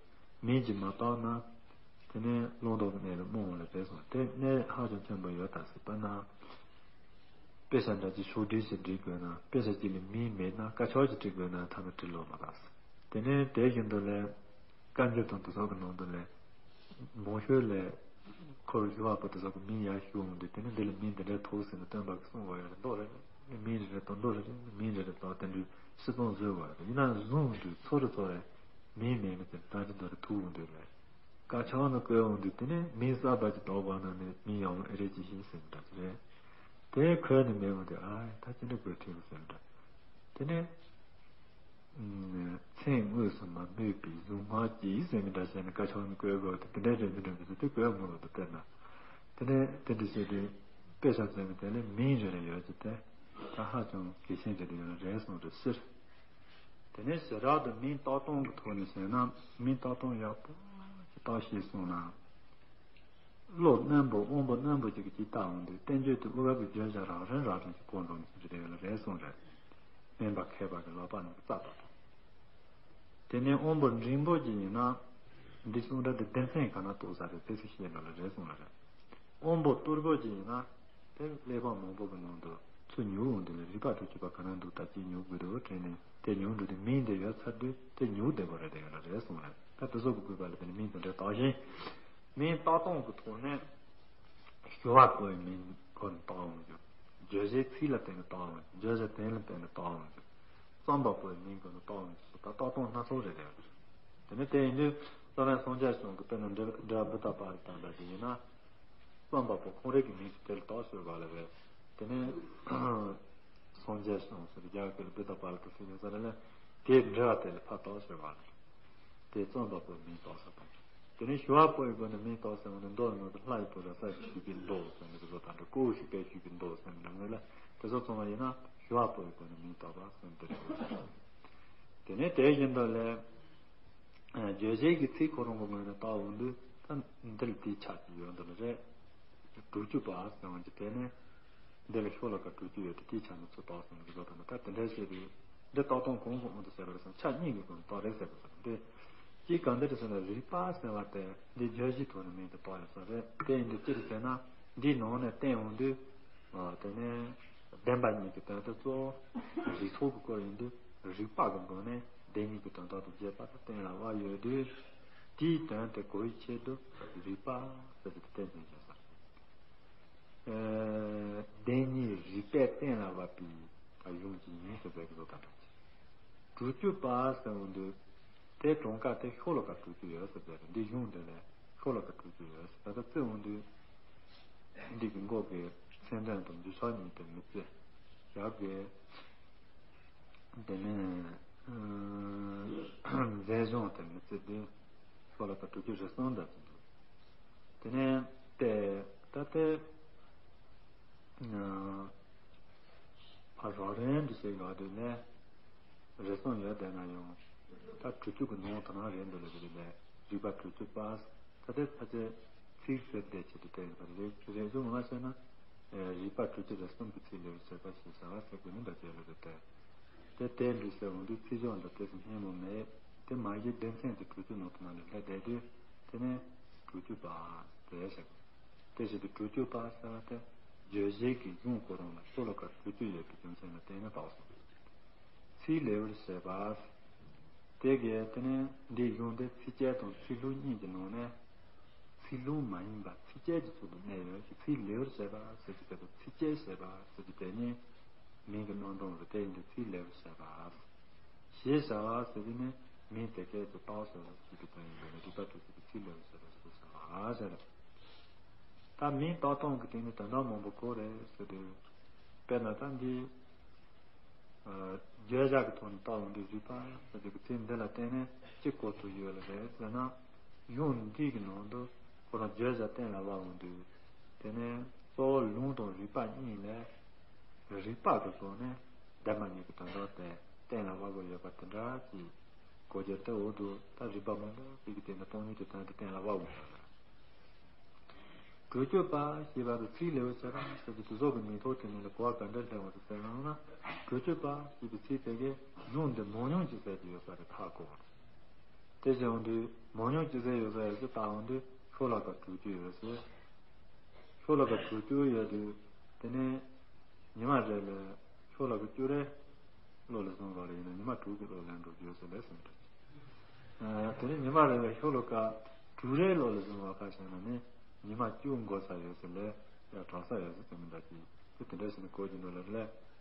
མིང་ཅིག་མ་བཏགས་ན། དེ་ནས་བླང་དོར་གྱི་གནས་ལ་རྨོངས་པ་ལས་བྲལ་སོང་། དེ་གནད་ཧ་ཅང་ཆེན་པོ་ཡོད་ད་ཟེར་བ་ན། དཔེ་ཆ་འདྲ་ཅིག་ཕྱོགས་སྒྲིག་ཅིག་སྒྲིག་དགོས་ན་དཔེ་ཆ་གཅིག་ལ་མིང་མེད་ན་དཀར་ཆག་ཅིག་བྲི་དགོས་ན་ཐ་མ་བྲི་ལོང་མ་ད་ཟེར། དེ་ནས་དེ་བཞིན་དུ་ལས། བཀའ་འགྱུར་དང་དེ་ཚོ་གི་ནང་དུ་ལས། མང་ཤོས་ལས། ཁོ་རུ་ཞུ་བ་པོ་དེ་ཚོ་གི་མིང་ཡར་ཞུ་འོང་དུས་དེ་ནི་འདི་ལ་མིང་འདི་འདྲའི་ཐོགས་ཟེར་ནས་སྟོན་པ་གི་གསུང་བ་ཡོད་རེད། མདོ་རེད། མིང་རེ་རེ་དང་མདོ་རེ་རེ་མིང་རེ་རེ་དང་དེ་འདྲའི་སྤྱི་སྟངས་བཟོས་བ་རེད། ཡིན་ན་བཟུང་འོང་དུས་ཚོ་རེ་ཚོ་རེ་མིང་མེད་མི་དེ་ད་ཅི་འདོ་རེ་ཐུག་འོང་དུས་ལས། དཀར་ཆག་ནང་བཀོད་འོང་དུས་དེ་ནི་མིང་གསར་པ་ཅིག་འདོགས་པ་ན་ནི་མིང་ཡང་ཨེ་རེད་ཅི་ཤེས་ཟེར་འདྲ་ཅི་རེད། དེ་ཁོས་ནི་མེད་འོང་དུས་ཨ་ད་ཅི་འདྲ་དགོས་ཐུག་ཟེར་འདྲ། དེ་ནི། མཚན་དངོས་སུ་མ་སྨོས་པའི་གཟུངས་སྔགས་ཀྱིས་ཟེར་མི་འདྲ་བྱས་ནས་བཀའ་ཆོས་ནི་བཀོད་དགོས་ཏེ་དེ་འདྲའི་རེད་མི་འགྲོ་མི་འདུག་དེ་བཀོད་མི་རུང་དུ་བལྟས་ན། དེ་ནས་དེ་འདྲ་བྱས་ཏེ་དཔེ་ཆ་མཛད་མི་དེ་ལས་མིང་རེ་རེ་ཡོད་ཀྱི་དེ་ད་ཧ་ཅང་གལ་ཆེན་རེད་དེ་ཡོད་རེད་གསུངས་རེད་ཟེར། དེ་ནས་ཞེ་དྲག་ཏུ་མིང་བཏགས་སྟངས་ཀྱི་ཐོག་ནས་བྱས་ན་མིང་བཏགས་སྟངས་ཡག་པོ་ཞིག་བཏགས་ཤེས་སོང་ན། བློ་རྣོན་པོ་དབང་པོ་རྣོན་པོ་ཅིག་གིས་ཅིག་བལྟ་འོང་དུས་བསྟན་བཅོས་དེ་དབུ་བབ་ཀྱི་བརྗོད་བྱ་རགས་རིམ་རགས་རིམ་ཞིག་གོ་འགྲོ་མི་ཚུལ་དེ་ཡོད་ལ་རེད་གསུངས་རེད། སྨན་པ་མཁས་པ་གི་ལག་པ་ནང་གི་རྩ་དང་། དེ་ནས་དབང་པོ་འབྲིང་པོ་ཅིག་ཡིན་ན། འདི་གསུང་སྒྲ་དེ་སྡེ་ཚན་ག་ན་གཏོགས་ས་རེད་དེ་ཚོ་ཤེས་འགྲོ་ལ་རེད་གསུངས་ལ་རེད། དབང་པོ་སྟུར་པོ་ཅིག་ཡིན་ན། དེ་གླེགས་བམ་མང་པོ་གི་ནང་དུ་ཚུར་ཉུལ་འོང་དུས་ལ་རིག་པ་སྤྲོས་གཅོད་པ་ག་ན་འདུག་ད་ཅི་ཉུལ་དགོས་འདུག་དྲན་ནས་དེ་ཉུལ་འགྲོ་དུས་མིང་དེ་ཡོད་ཚར་དུས་དེ་ཉུལ་བདེ་པོ་རེད་དེ་ཡོད་ལ་རེད་གསུངས་ལ། ད་དེ་ཚོ་གི་དགོས་པ་ལ་དེ་ནི་མིང་དེ་འདྲ་བཏགས་ཤིང་། མིང་བཏགས་སྟངས་ཀྱི་ཐོག་ནས། ཞུ་བ་པོའི་མིང་ཁོ་ནས་བཏགས་འོང་རྒྱུ། བརྗོད་བྱའི་ཚིག་ལ་བརྟེན་ནས་བཏགས་འོང་རྒྱུ། བརྗོད་བྱ་དོན་ལ་བརྟེན་ནས་བཏགས་འོང་རྒྱུ། རྩོམ་པ་པོའི་མིང་ཁོ་ནས་བཏགས་འོང་རྒྱུ་སོགས་ད་བཏགས་སྟངས་སྣ་ཚོགས་རེ་རེ་ཡོད་རེད། དེ་ནས་དེ་ཡིན་དུས་སློབ་དཔོན་སངས་རྒྱས་བྱུང་གི་དཔེར་ན་འགྲེལ་འགྲེལ་བ་བུདྡྷ་པཱ་ལི་ཏ་འདྲ་ཞིག་ཡིན་ན། རྩོམ་པ་པོ་ཁོང་རང་གི་མིང་དེ་དེ་ལ་བཏགས་ཟེར་བ་ལ་བས། དེ་ནས་སངས་རྒྱས་བྱུང་ཟེར་རྒྱ་གར་གྱི་བུདྡྷ་པཱ་ལི་ཏ་ཟེར་ཡོད་ས་རེད་ལ། དེའི་འགྲེལ་བ་དེ་ལ་ཕར་བཏགས་ཟེར་བ་ལ། དེ་རྩོམ་པ་པོའི་མིང་བཏགས་ས་དང་། དེ་ནས་ཞུ་བ་པོའི་སྒོ་ནས་མིང་བཏགས་ཟེར་བ་ནི་མདོ་ནང་དུ་ལྷ་ཡི་བུ་ར་ས་ཞིག་གི་མདོ་ཟེར་ནས་བཟོ་དང་འདྲ་ཀོ་ཞིག་པའི་ཞིག་གི་མདོ་ཟེར་ནས་ངོས་ལ་དེ་ཚོ་ཚང་མ་ཡིན་ན་ཞུ་བ་པོའི་སྒོ་ནས་མིང་བཏགས་པ་ཟེར་འདི་རེད། དེ་ནས་དེ་བཞིན་དུ་ལས། བརྗོད་བྱའི་གི་ཚིག་ཁོ་རང་གི་ངོས་ནས་བལྟ་འོང་དུས་ད་འདི་ལ་དེའི་ཆ་ཅིག་ཡོད་འདི་ལ་རེད། དྲུག་ཅུ་པ་ཟེར་བ་ཅིག་དེ་ནས། འདི་ལ་ཤོ་ལོ་ཀ་དྲུག་ཅུ་ཡོད་དེ་དེའི་ཆ་ནས་ཚུར་བཏགས་སོང་ནས་བཟོ་དང་ད་དེ་འདྲ་བྱས་ཏེ། འདི་བཏགས་སྟངས་གང་གི་དབང་དུ་བྱས་པ་རེད་ཟེར་ན་ཆ་གཉིས་ཀྱི་སྒོ་ནས་བཏགས་རེད་ཟེར་དགོས་ཟེར་འདི། གཅིག་ག་འདི་རེད་ཟེར་ན་རིག་པ་ཟེར་བ་དེ་འདི་བརྗོད་གཞིའི་ཐོག་ནས་མིང་དུ་བཏགས་ཡོད་ས་རེད། དེ་ཡིན་དུས་ཅི་རེད་ཟེར་ན་འདིའི་ནང་ནས་བསྟན་འོང་དུས། དེ་ནས་བདེན་པ་གཉིས་ཀྱི་དོན་དུ་གཙོ་བོ་རིགས་ཚོགས་ཀྱི་སྐོར་ཡིན་དུས་རིག་པ་གི་སྒོ་ནས་བདེན་གཉིས་ཀྱི་དོན་དག་ཏུ་བྱེད་པ་དང་གཏན་ལ་དབབ་ཡོད་དུས། དེའི་དོན་དེ་གོ་བའི་ཆེད་དུ་རིག་པ་ཟེར་གྱི་དེ་བསྟན་ཟིན་བྱས་ས། བདེན་གཉིས་རིགས་པས་གཏན་ལ་དབབ་པའི་གཞུང་ཅིག་ཡིན་ཟེར་བའི་བཟོ་ལྟ་འདྲ་ཅིག་དྲུག་ཅུ་པ་ཟེར་བ་འདི་དེ་གྲངས་ཀ་དེ་ཤོ་ལོ་ཀ་དྲུག་ཅུ་ཡོད་ཟེར་བས་འདི་གཞུང་འདི་ལས་ཤོ་ལོ་ཀ་དྲུག་ཅུ་ཡོད་ཟེར། ད་ལྟ་བརྩི་འོང་དུས་འདི་གི་མགོ་གི་ཚད་འབྲིང་དང་འདུས་ཆགས་གཉིས་དེ་མི་བརྩི། ཡབ་གི་དེ་ནས་མཛེས་གཞུང་དེ་མི་བརྩི་དུས་ཤོ་ལོ་ཀ་དྲུག་ཅུ་རེ་གསུམ་འདྲ་ཅིག་འདུག་དེ་ནས་ཏེ་ད་ལྟའི་ཕ་རོགས་རེན་འདི་ཞེས་ཡོད་དུས་ནས་རེ་ཟུང་ཡོད་བསྡད་ན་ཡང་ད་དྲུག་ཅུ་གི་ནང་དུ་ན་རེད་འདུག་ལ་དེ་རེད་ལས་རིགས་པ་དྲུག་ཅུ་པ་ད་ལྟའི་ཕལ་ཆེར་ཚིག་ཟེར་བསྡད་ཆེད་དུ་བལྟས་ཡོད་པ་རེད། རེ་ཟུང་མ་བཤད་ན་རིགས་པ་དྲུག་ཅུ་རེ་གསུམ་གྱི་ཚིག་ལེའུར་བཤད་པ་ཞེས་བྱ་བ་ཟེར་དགོས་ནི་འདྲ་བྱས་ལ་རེད་དེ། དེ་དེ་འདྲ་ཟེར་འོང་དུས་ཚིག་སྦྱོར་འདི་དེ་ཙམ་སྙན་མོ་མེད། དེ་མ་གཞི་སྡེ་ཚན་དེ་དྲུག་ཅུ་ནང་དུ་ན་ལས་ལྷད་བསྡད་དུས་དེ་ནས་དྲུག་ཅུ་པ་དེ་ཟེར། དེ་བཞིན་དུ་དྲུག་ཅུ་པ་ཟེར་བ་དེ་བརྗོད་བྱེད་ཀྱི་གཞུང་ཁོ་རང་ལ་ཤོ་ལོ་ཀ་དྲུག་ཅུ་ཡོད་པའི་རྒྱུ་མཚན་ལ་བརྟེན་ནས་བཏགས་སོ། ཚིག་ལེའུར་བཤད་པ། དེ་གས་དེ་ནས་འདིའི་གཞུང་དེ་ཚིགས་བཅད་དང་ཚིག་ལྷུག་གཉིས་ཀྱི་ནང་ནས་ཚིག་ལྷུག་མ་ཡིན་པ་ཚིགས་བཅད་ཀྱི་ཚུལ་དུ་གནས་ཡོད་ཀྱི་ཚིག་ལེའུར་བཤད་པ་ཟེར་གྱི་དེ་དང་ཚིགས་བཅད་བཤད་པ་ཟེར་གྱི་དེ་གཉིས་མིང་གི་རྣམ་གྲངས་རེད། དེ་ཡིན་དུས་ཚིག་ལེའུར་བཤད་པ། ཞེས་བྱ་བ་ཟེར་དུས་ནི་མིང་དེ་སྐད་དུ་བཏགས་ཟེར་བ་ཞིག་གི་དོན་ཡིན་པས་ན་རིགས་པ་དྲུག་ཅུ་པའི་ཚིག་ལེའུར་བཤད་པ་ཞེས་བྱ་བ་ཟེར། ད་མིང་བཏགས་སྟངས་ཀྱི་སྟེང་ནས་དོན་དག་མང་པོ་གོ་རེད་ཟེར་དུས། དཔེར་ན་ད་འདི་བརྗོད་བྱ་གི་ཐོག་ནས་བལྟ་འོང་དུས་རིགས་པ་ཟེར་དུས་ཀྱི་ཚིག་འདི་ལ་བརྟེན་ནས་གཅིག་གོ་ཐུབ་ཡོད་ལ་རེད་ཟེར་ན། གཞུང་འདི་གི་ནང་དུ་ཁོ་རང་བརྗོད་བྱ་གཏན་ལ་དབབ་འོང་དུས། དེ་ནས་གཙོ་བོ་ལུང་དང་རིགས་པ་གཉིས་ལས་རིགས་པ་གི་སྒོ་ནས་བདེན་པ་གཉིས་ཀྱི་དོན་དག་དེ་གཏན་ལ་དབབ་དགོས་ཡོད་པ་དེ་འདྲ་ཅིག་གོ་རྒྱུ་དེ་འོག་ཏུ་ད་རིགས་པ་མང་པོ་ཞིག་གི་སྟེང་དུ་སྟོང་ཉིད་ཀྱི་དོན་དེ་གཏན་ལ་དབབ་དགོས་ཡོད་ལ། དྲུག་ཅུ་པ་ཞེས་པ་དེ་ཚིག་ལེའུར་བཤད་པ་ཟེར་གྱི་དེ་ཚོ་གི་མིང་ཐོག་དེ་ནས་ལ་གོ་བ་ག་འདྲ་སླེབས་འོང་དུ་ཟེར་ཡང་ན། དྲུག་ཅུ་པ་ཞེས་པའི་ཚིག་དེ་གས་གཞུང་འདི་མང་ཉུང་ཅིག་ཟེར་གྱི་ཡོད་པ་རེད་ཧ་གོ་བ་རེད། དེ་བཞིན་དུ་མང་ཉུང་ཅི་ཟེར་ཡོད་ཟེར་ཡོད་ཟེར་ལྟ་འོང་དུས་ཤོ་ལོ་ཀ་དྲུག་ཅུ་ཡོད་ཟེར། ཤོ་ལོ་ཀ་དྲུག་ཅུ་ཡོད་དུས་དེ་ནས་ཉི་མ་རེ་ལ་ཤོ་ལོ་ཀ་བཅུ་རེ་བློ་ལ་བཟུང་བ་ལ་ཡིན་ན་ཉི་མ་དྲུག་གི་བློ་ལ་འགྲོ་རྒྱུ་ཡོད་ཟེར་ལས་ཟེར་འདྲ། དེ་ནས་ཉི་མ་རེ་ལ་ཤོ་ལོ་ཀ་དྲུག་རེ་བློ་ལ་བཟུང་བ་ཁ་བྱས་ན་ནི་ཉི་མ་བཅུ་འགོར་ས་ཡོད་ཟེར་ལས་ཡང་གྲོངས་ས་ཡོད་ཟེར་དེ་མི་འདྲ་ཅིག་དེ་དེ་འདྲ་ཞིག་ནི་གོ་རྒྱུ་འདུག་ལ་ལས་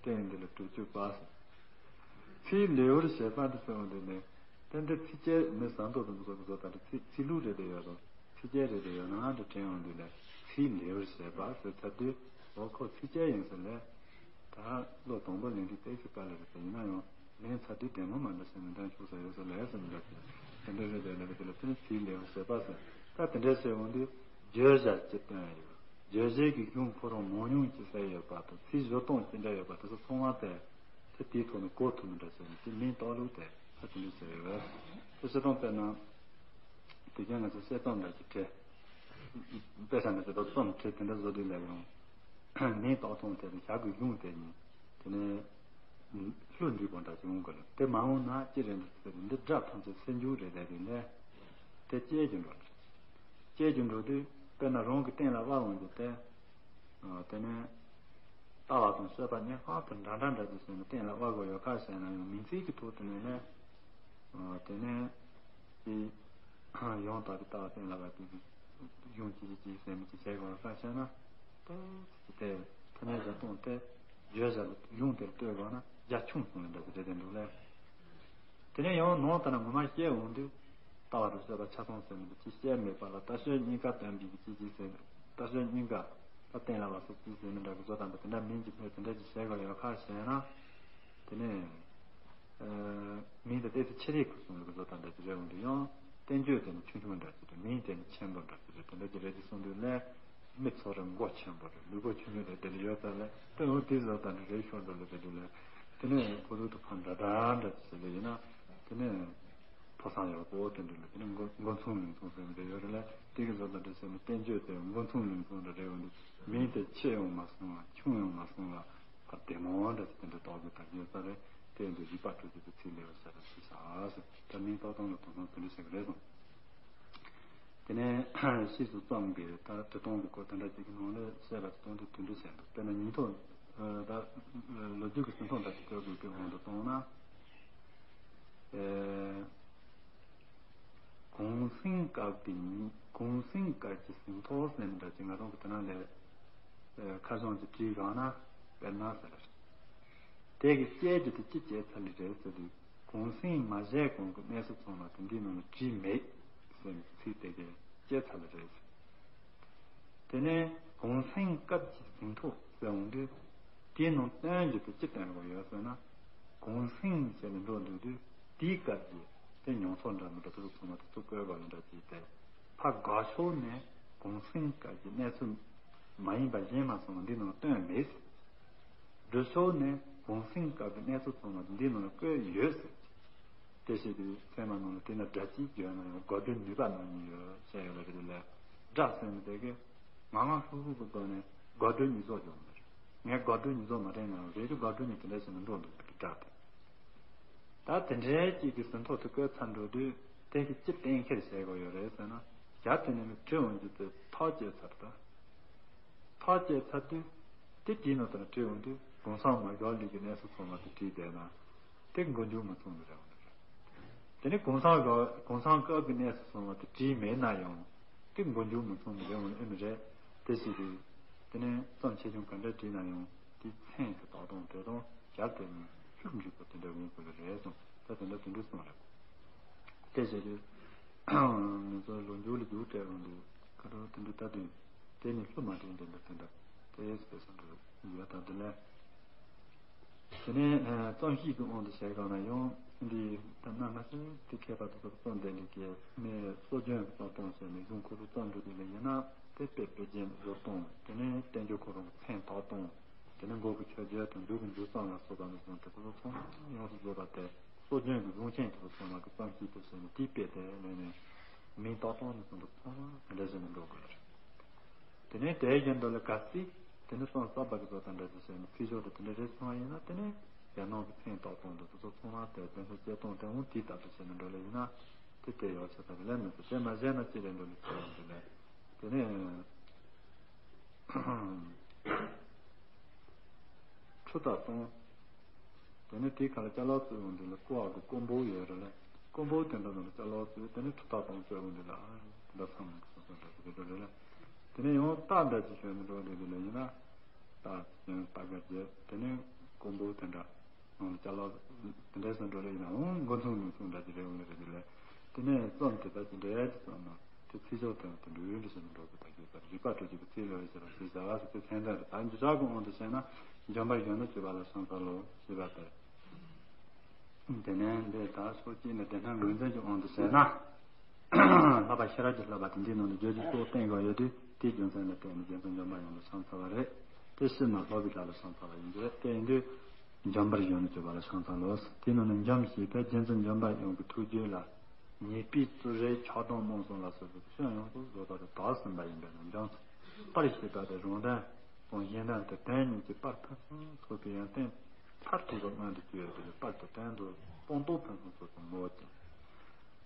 དེ་ཡིན་འདི་ལ་དྲུག་ཅུ་པ་ཟེར། ཚིག་ལེའུར་བཤད་པ་འདི་ཟེར་བ་འདི་ནི། ཏན་ཏན་ཚིགས་བཅད་མི་ཟ་འདོད་དུ་མི་བཟོ་བཟོ་ལྟ་འདྲ་ཚིག་ཚིག་ལྷུག་རེ་དེ་ཡོད་དོ། ཚིགས་བཅད་རེ་དེ་ཡོད་ན་འདི་དྲན་ཡོང་དུས་ལས་ཚིག་ལེའུར་བཤད་པ་ཟེར་ཚར་དུས་འོ་ཁོ་ཚིགས་བཅད་ཡིན་ཟེར་ལས། ད་བློ་དང་པོ་ལེན་དུས་ཏོག་ཙམ་དཀའ་ལས་རེད་ཟེར་ཡིན་ན་ཡང་ལེན་ཚར་དུས་བདེ་མོ་མ་འདྲ་ཟེར་མི་འདྲ་འཁྱུག་ས་ཡོད་ཟེར་ལས་ཟེར་མི་འདྲ་ཟེར་དེ་འདྲ་རེད་དེ་ལས་དེ་ལ་ཚིག་ལེའུར་བཤད་པ་ཟེར་ད་དེ་འདྲ་ཟེར་འོང་དུས་བརྗོད་བྱ་ཅི་སྟོན་ཡོད། བརྗོད་བྱེད་ཀྱི་གཞུང་ཁོ་རང་མང་ཉུང་ཅི་ཟེར་ཡོད་པ་དང་ཚིག་སྦྱོར་སྟངས་ཅི་འདྲ་ཡོད་པ་དེ་ཚོ་ཚང་མ་དེ། དེ་དེའི་ཐོག་ནས་གོ་ཐུབ་མི་འདྲ་ཟེར་ནས་དེ་མིང་བཏགས་ལུགས་དེ་ཧ་ཅང་གི་ཟེར་ཡོད། དེ་བྱེད་སྟངས་དཔེར་ན། དེ་རྒྱུན་ང་ཚོ་བཤད་སྟངས་འདྲ་ཅིག་བྲིས། དཔེ་ཆ་འདྲ་ཅིག་ད་རྩོམ་བྲིས་དེ་འདྲ་བཟོ་དུས་ལས་ཡང་། མིང་བཏགས་སྟངས་དེ་དང་ཞག་གི་གཞུང་དེ་གཉིས་དེ་ནས་ལྷུ་འདྲིས་པོ་འདྲ་ཅིག་འོང་གི་རེད། དེ་མ་འོང་ན་ཅི་རེད་འདུག་ཟེར་འདི་སྒྲ་ཐམས་ཅད་སེལ་འཇུག་རེད་བསྡད་དུས་ནས་དེ་བཅད་ཀྱི་འགྲོ་རེད། བཅད་ཀྱི་འགྲོ་དུས་དཔེར་ན་རང་གི་སྟེང་ལ་དབབ་འོང་རྒྱུ་དེ། དེ་ནས་ལྟ་བ་དང་སྤྱོད་པ་གཉིས་ལྷག་ཏུ་འདྲ་འདྲ་འདྲ་ཅིག་བྱས་ནས་གཏན་ལ་དབབ་དགོས་ཡོད་ཁ་བྱས་ན་ཡང་མིང་ཚིག་གི་ཐོག་དེ་ནས་ནས་དེ་ནས་ཀྱི་ཡང་དག་གི་ལྟ་བ་གཏན་ལ་དབབ་པའི་གཞུང་གཅིག་གཅིག་གཅིག་ཟེར་མི་གཅིག་བྱས་དགོས་ཡོད་ཁ་བྱས་ན་ཏོག་ཙམ་དེ་ཐ་སྙད་བྱ་སྟངས་དེ་བརྗོད་བྱ་གཞུང་དེར་ལྟོས་དགོས་ན་རྒྱ་ཆུང་སོང་བའི་འདྲ་ཅིག་རེད་དེ་འདུག་ལས། དེ་ནས་ཡང་ནང་ལྟར་ན་ངོ་མ་བཤད་འོང་དུས་ལྟ་བ་དང་སྤྱོད་པ་ཆ་ཚང་ཟེར་མི་འདུག་ཅི་བཤད་མེད་པ་ལ་ལྟ་སྤྱོད་གཉིས་ཀ་སྟོན་པའི་གི་ཅི་ཅི་ཟེར་ལྟ་སྤྱོད་གཉིས་ཀ་ལ་གཏན་ལ་བབས་ས་ཅི་ཟེར་མི་འདྲ་གི་བཟོ་དང་འདྲ་དེ་འདྲ་མིང་གི་སྨོས་དེ་འདྲ་ཅི་བྱས་དགོས་ཡོད་ཁ་བྱས་ན། དེ་ནས་མིང་དེ་ཏོག་ཙམ་ཆེ་རིགས་ཁུ་སོང་བའི་གི་བཟོ་དང་འདྲ་ཅི་རེད་འོང་དུས་ཡང་བསྟན་བཅོས་དེ་ནི་ཆུང་ཆུང་འདྲ་ཅི་རེད། མིང་དེ་ནི་ཆེན་པོ་འདྲ་ཅི་རེད། དེ་འདྲ་ཅི་རེད་ཅི་གསུང་དུས་ལས། མི་ཚོ་རེ་མགོ་ཆེན་པོ་རེད། ལུས་པོ་ཆུང་ཆུང་རེད། དེ་ལ་ཡོད་ཙང་ལས་དེ་འོ་དེ་བཟོ་དང་རེ་ཤོར་འགྲོ་ལ་དེ་དུས་ལས་དེ་ནས་ཁོ་ཚོ་དུ་ཕར་འདྲ་འདྲ་འདྲ་ཅི་ཟེར་ལ་ཡིན་ན་དེ་ནས་ཕོ་བཟང་ཡོད་པོ་དེ་འདྲ་ལ་དེ་ནས་མགོ་མགོ་མཚུངས་ལུས་མཚུངས་ཟེར་ནས་རེ་ཡོད་རེད་ལ་དེ་གི་བཟོ་དང་འདྲ་ཟེར་ནས་བསྟན་བཅོས་དེ་མགོ་མཚུངས་ལུས་མཚུངས་འདྲ་རེ་ཡོད་འདུག་མིང་དེ་ཆེ་ཡང་མ་སོང་བ་ཆུང་ཡང་མ་སོང་བ་ཕར་བདེ་མོ་འདྲ་ཅི་དེ་འདྲ་རྟོགས་དགོས་དང་ཡོད་ས་རེད། དེ་འདྲ་རིགས་པ་དྲུག་ཅུ་པའི་ཚིག་ལེའུ་ཟེར་བ་ཞིག་བྱ་ཟེར་ད་མིང་བཏགས་སྟངས་ལ་དོ་སྣང་དེ་འདྲ་ཞིག་རེད་སོང་། དེ་ནས་ཕྱིས་སུ་རྩོམ་གྱི་ད་དེ་སྟོང་གི་སྐོར་དེ་འདྲ་ཅིག་གི་ནང་ལ་བཤད་པ་དེ་སྟོང་དུ་དུས་འདྲི་བྱས་འདུག་དཔེར་ན་ཉིན་ཐོ་ད་ལོ་རྒྱུས་ཀྱི་ཟིན་ཐོ་འདྲ་ཅིག་བཀོད་དགོས་པའི་དབང་དུ་བཏང་ན། གུང་སེང་སྐབས་ཀྱི་ཉིན་གུང་སེང་སྐབས་ཀྱི་ཟིན་ཐོ་ཟེར་འདྲ་ཅིག་ང་རང་གི་དེ་ནང་ལས། ཁ་བྱང་གཅིག་བྲིས་བཞག་ན་དཔེར་ན་ཟེར། དེ་གི་དཔྱད་རྒྱུ་དེ་ཅི་བྱས་ཚར་ལེ་རེད་ཟེར་དུས། གུང་གསེང་མ་བཞེས་གོང་གི་གནས་ཚུལ་ཚང་མ་དེ་འདིའི་ནང་ལ་བྲིས་མེད་ཟེར་ནས་ཚིག་དེ་གས་བཅད་ཚར་ལེ་རེད་ཟེར། དེ་ནས་གུང་གསེང་སྐབས་ཀྱི་ཟིན་ཐོ་ཟེར་འོང་དུས། དེའི་ནང་སྟོན་རྒྱུ་དེ་ཅི་སྟོན་དགོས་ཡོད་ཟེར་ན། གུང་གསེང་ཟེར་ནས་འགྲོ་འདུག་དུས། དེའི་སྐབས་ཀྱི་དེ་མྱོང་ཚོར་འདྲ་མི་འདྲ་དེ་ཚོ་ཚང་མ་དེ་ཚོ་བཀོད་དགོས་ལ་འདྲ་ཅིག་སྟེ། ཕ་དགའ་ཕྱོགས་ནས་གུང་གསེང་སྐབས་ཀྱི་གནས་ཚུལ་མ་ཡིན་པ་གཞན་མ་ཚང་མ་འདི་ནང་སྟོན་མེད། འགྲོ་ཕྱོགས་ནས་གུང་གསེང་སྐབས་ཀྱི་གནས་ཚུལ་ཚང་མ་འདི་ནང་ལ་བཀོད་ཡོད་ཟེར། དེ་བྱེད་དུས་ཚད་མ་ནང་ལ་དེ་ན་སྒྲ་གཅིག་བརྗོད་ན་ཡང་དགོད་བྲོ་ནུས་པ་ནང་གཉིས་ཡོད་བཤད་ཡོད་ལ། རེད་ལ། སྒྲ་ཟེར་ནི་དེ་གས་ང་ང་ཧུ་ཧུ་གི་སྒོ་ནས་དགོད་བྲོ་ཉིས་ཚོགས་བྱུང་མེད། ངས་དགོད་བྲོ་ཉིས་ཚོགས་མ་དྲན་ན་ཡང་རེད་དུས་དགོད་བྲོ་ཉིས་དེ་འདྲ་བྱས་ན་འགྲོ་འདུག་གི་སྒྲ་དེ། ད་དེ་འདྲའི་གཅིག་གི་ཟིན་ཐོ་དེ་བཀོད་ཚར་འགྲོ་དུས་དེ་གི་ཅི་གཏན་འཁེལ་བྱེད་དགོས་ཡོད་རེད་ཟེར་ན། ཞག་དེ་ནས་ནི་བྲིས་འོང་རྒྱུ་དེ་ཐག་བཅད་ཚར་ད། ཐག་བཅད་ཚར་དུས། དེ་དེའི་ནང་དུ་ནས་བྲིས་འོང་དུས་གུང་སེང་མ་བཞག་ལས་ཀྱི་གནས་ཚུལ་ཚང་མ་དེ་བྲིས་བསྡད་ན། དེ་མགོ་མཇུག་མ་མཚུངས་པ་རེད་འོང་ནི་རེད། དེ་ནས་གུང་སེང་བཞག་གུང་སེང་སྐབས་ཀྱི་གནས་ཚུལ་ཚང་མ་དེ་བྲིས་མེད་ན་ཡང་། དེ་མགོ་མཇུག་མ་མཚུངས་པ་རེད་འོང་ནི་ཨེ་མི་རེད། དེ་ཞིག་རེད། དེ་ནས་རྩོམ་ཆེ་ཆུང་ག་འདྲ་བྲིས་ན་ཡང་དེ་མཚན་གྱི་དག་སྟངས་དེ་དང་སྦྱར་ཏེ་ནས་ཤུགས་འཇུག་པ་དེ་འདྲ་འོང་དགོས་ལ་རེད་གསུངས། ད་དེ་འདྲ་དེ་འདྲ་གསུངས་རེད། དེ་བྱས་དུས། ང་ཚོ་ལོ་རྒྱུས་ལ་རྒྱུགས་སྤྲད་འོང་དུས་ཁ་དྲོ་དེ་འདྲ་ལྟ་དུས། དེ་ནི་བསླུ་མ་དྲན་དེ་འདྲ་དེ་འདྲ་དེ་སྤེལ་བསམ་འདུག་ཡོད་ད་དེ་ལས། དེ་ནས་རྩོམ་གཤིས་ཀྱི་དབང་དུ་བྱས་གང་ན་ཡང་འདི་ད་གནའ་སྔ་ས་དེ་མཁས་པ་དེ་ཚོ་རྩོམ་དེ་འདྲ་གི་ནས་སྲོལ་རྒྱུན་གྱི་རྩོམ་སྟངས་བྱས་ནས་གཞུང་ཁོ་རང་རྩོམ་འབྲི་དུས་ལ་ཡིན་ན་དེ་དཔེ་དཔེ་རྒྱན་བཟོ་སྟངས། དེ་ནས་བསྟན་བཅོས་ཁོ་རང་གི་མཚན་བཏགས་སྟངས། དེ་ནས་མགོ་གི་མཆོད་བརྗོད་དང་མཇུག་གི་མཇུག་ཙམ་ལ་སོགས་པ་ནས་བཟུང་དེ་ཚོ་ཚང་མ་ཡོངས་སུ་རྫོགས་པ་དེ་སྲོལ་རྒྱུན་གྱི་གཞུང་ཆེན་དེ་ཚོ་ཚང་མ་གི་རྩོམ་གཤིས་དེ་བྱས་ནས་དེའི་དཔེ་དེ་ལེན་ནས་མིང་བཏགས་སྟངས་ནས་བཟུང་དུ་ཚང་མ་དེ་འདྲ་བྱས་ནས་འགྲོ་དགོས་རེད། དེ་ནས་དེའི་རྒྱུན་དུ་ལ་གལ་སྲིད་དེ་ནས་རྩོམ་གསར་པ་གི་བཟོ་ལྟ་འདྲ་ཅིག་བྱས་ནས་ཚིག་སྦྱོར་དེ་དེ་འདྲ་རེད་སོང་བ་ཡིན་ན། དེ་ནས་རྒྱ་ནག་གི་མཚན་བཏགས་སྟངས་དེ་ཚོ་ཚང་མ་དེ་དོན་ཚན་བཅད་སྟངས་དེ་འོང་དེའི་ལྟར་དུ་བྱས་ནས་འགྲོ་ལེ་ཡིན་ན་དེ་དེ་ཡག་ཆ་ད་གི་ལས་མི་ཚེ་དེ་མ་བྱས་ན་ཅི་རེད་འགྲོ་ལེ་ཚོ་ཡང་དེ་ནས་དེ་ནས། ཁྲུ་དང་སྟོང་། དེ་ནས་དེའི་ཁ་ལ་ཅ་ལག་བཙོས་འོང་དུས་ལ་ཀོ་བ་གི་ཀོང་པོ་ཡོད་རེད་ལ། ཀོང་པོ་དེ་འདྲ་ནང་ལ་ཅ་ལག་བཙོས། དེ་ནས་ཁྲུ་དང་སྟོང་བཙོས་འོང་དུས་ལ་ཨ་འདྲ་ཚང་མ་སོ་སོ་འདྲ་ཟེར་གི་འགྲོ་རེད་ལ། དེ་ནས་ཡང་རྟ་འདྲ་ཅིག་ཞོན་ནས་འགྲོ་འདུག་དེ་ལ་ཡིན་ན། རྟ་ཞོན་རྟ་སྒ་བརྒྱབ། དེ་ནས་ཀོང་པོ་དེ་འདྲ་ནང་ལ་ཅ་ལག་དེ་འདྲ་སོ་འགྲོ་ལ་ཡིན་ན་འོང་མགོ་མཚུངས་མི་མཚུངས་འདྲ་ཅིག་རེད་འོང་ལ་རེད་དེ་ལ། དེ་ནས་རྩོམ་དེ་ད་ཅི་འདྲ་ཅིག་བརྩམས་ན། དེ་ཚིག་སྦྱོར་དང་དེ་འགྲོ་ཡུལ་འདི་ཞེས་མི་འགྲོ་གི་ད་གི་ད་རིག་པ་སྤྲོས་བཅས་པའི་ཚིག་ལ་ཡོད་ཟེར་བ་ཞེས་བྱ་བ་ཟེར་དེ་མཚན་ལྡན་རེད། ད་འཇུ་ཆག་གི་དབང་དུ་བྱས་ན་འཇོམས་པར་གཞོན་ནུ་གྱུར་པ་ལ་ཕྱག་འཚལ་ལོ་ཞེས་པ་སྟེ། དེ་ནས་འདི་ད་སོ་སྐྱེས་ནས་བདེན་ཐང་ངོས་འཛིན་གྱི་དབང་དུ་བྱས་ན། བསླབ་པ་ཤེས་རབ་ཀྱི་བསླབ་པ་དེ་འདིའི་ནང་དུ་བརྗོད་ཀྱི་གཙོ་བོ་བསྟན་དགོས་ཡོད་དུས་དེའི་རྒྱུ་མཚན་ལ་བརྟེན་ནས་རྒྱལ་མཚན་འཇོམས་པ་ཡོངས་ལ་ཕྱག་འཚལ་བ་རེད། དེ་ཕྱིར་ན་སློབ་པའི་བདག་ལ་ཕྱག་འཚལ་བ་ཡིན་གྱི་རེད། དེ་ཡིན་དུས། འཇོམས་པར་གཞོན་ནུ་གྱུར་པ་ལ་ཕྱག་འཚལ་ལོ། དེའི་ནང་ནས་འཇོམས་ཞེས་པས་རྒྱལ་མཚན་འཇོམས་པ་ཡོངས་ཀྱི་ཐུགས་རྒྱུད་ལ། ཉེས་པའི་བཙུན་རེ་ཆགས་སྡང་རྨོངས་གསུམ་ལ་སོགས་པའི་སྐྱོན་ཡོངས་སུ་རྫོགས་པ་དེ་དག་ཟིན་པ་ཡིན་པས་ན་འཇོམས་སོ། པར་ཞེས་པ་དེ་རང་དོན་དང་གཞན་དོན་དེ་དོན་གཉིས་ཀྱི་པར་ཕུན་སུམ་ཚོགས་པའི་ཡོན་ཏན་མཐར་ཐུག་པ་མངོན་དུ་གྱུར་ཡོད་པས་པར་དེ་དོན་དུ་སྤངས་རྟོགས་ཕུན་སུམ་ཚོགས་པའི་ངོ་བོ་ཅན།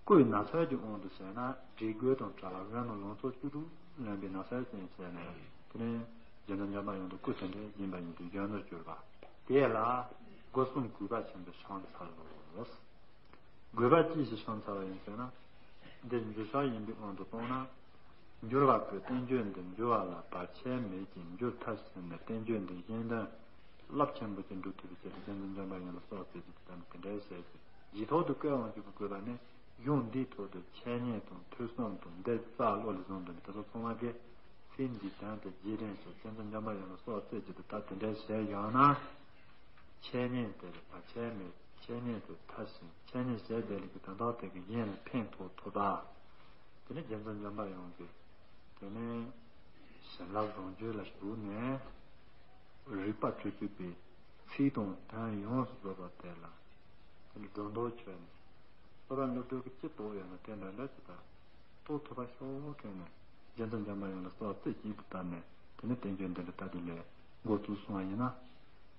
སྐུའི་ན་བཟའ་གྱི་དབང་དུ་བྱས་ན་བྲིས་སྐུ་དང་བྲལ་བ་བཞིན་ནོ། ལང་ཚོ་བཅུ་དྲུག་ལོན་པའི་ན་བཟའ་ཅན་བྱས་ནས་དེ་ནས་རྒྱལ་མཚན་འཇམ་པ་ཡོངས་ཀྱི་སྐུ་དེ་འདྲ་ཡིན་པ་ཡིན་དུས་གཞོན་ནུར་གྱུར་པ་དེ་ལ་སྒོ་གསུམ་གུས་པ་ཆེན་པོས་ཕྱག་འཚལ་ལོ། དགོས་པ་ཅི་ཞིག་བྱང་ཚར་བ་ཡིན་ཟེར་ན། འདི་འགྱུར་བྱ་ཡིན་པའི་དབང་དུ་བཏང་ན། འགྱུར་བ་པོས་བསྟན་བཅོས་འདི་འགྱུར་བ་ལ་བར་ཆད་མེད་ཅིང་འགྱུར་ཐབས་ཟིན་ནས་བསྟན་བཅོས་འདི་གཞན་དོན་རླབས་ཆེན་པོ་ཅིག་འགྲུབ་ཐུབ་པའི་ཆེད་དུ་རྒྱལ་མཚན་འཇམ་པ་ཡོངས་ལ་སྲོག་བརྩི་ཞིག་དང་དེ་འདྲའི་ཞལ་གྱིས་ཡིག་ཐོག་ཏུ་བཀོད་འོང་རྒྱུ་གི་དགོས་པ་ནི་གཞུང་འདིའི་ཐོག་ཏུ་འཆད་ཉན་དང་ཐོས་བསམ་དང་འདི་རྩ་བློ་ལ་བཟུང་དོན་དེ་ཚོ་ཚང་མ་གིས་ཚིག་འདིའི་དོན་དེ་རྗེས་དྲན་ཞིག་རྒྱལ་མཚན་འཇམ་པ་ཡོངས་ལ་སྲོག་བརྩི་ཞིག་དང་ད་དེ་འདྲའི་ཞལ་བཞག་ན། འཆད་ཉན་དེར་བར་ཆད་མེད། འཆད་ཉན་དེ་མཐར་ཕྱིན། འཆད་ཉན་ཞལ་བདེ་ལེགས་ཀྱི་དོན་དག་དེ་གི་ཡན་ལ་ཕན་ཐོགས་ཐུབ་པ། དེ་ནས་རྒྱལ་མཚན་འཇམ་པ་ཡོངས་ཀྱིས་དེ་ནས་བྱིན་རླབས་རང་རྒྱུད་ལ་ཞུགས་ནས་རིག་པ་སྤྲོས་བཅས་པའི་ཚིག་དང་དོན་ཡོངས་སུ་རྫོགས་པ་དེ་ལ་དེ་ནས་སྒྲོ་འདོགས་ཆོད་ནས་སློབ་དཔོན་སློབ་ཕྲུག་གིས་ཅི་རྟོགས་ཡོད་ན་དེ་འདྲ་འདྲ་ཅིག་དང་རྟོགས་ཐུབ་པ་ཤོག་དྲན་ནས་རྒྱལ་མཚན་འཇམ་པ་ཡོངས་ལ་སྲོག་བརྩི་ཞིག་ཏུ་བཏབ་ནས་དེ་ནས་བསྟན་བཅོས་འདི་འདྲ་ལྟ་དུས་ལས་འགོ་བཙུགས་སོང་བ་ཡིན་ན།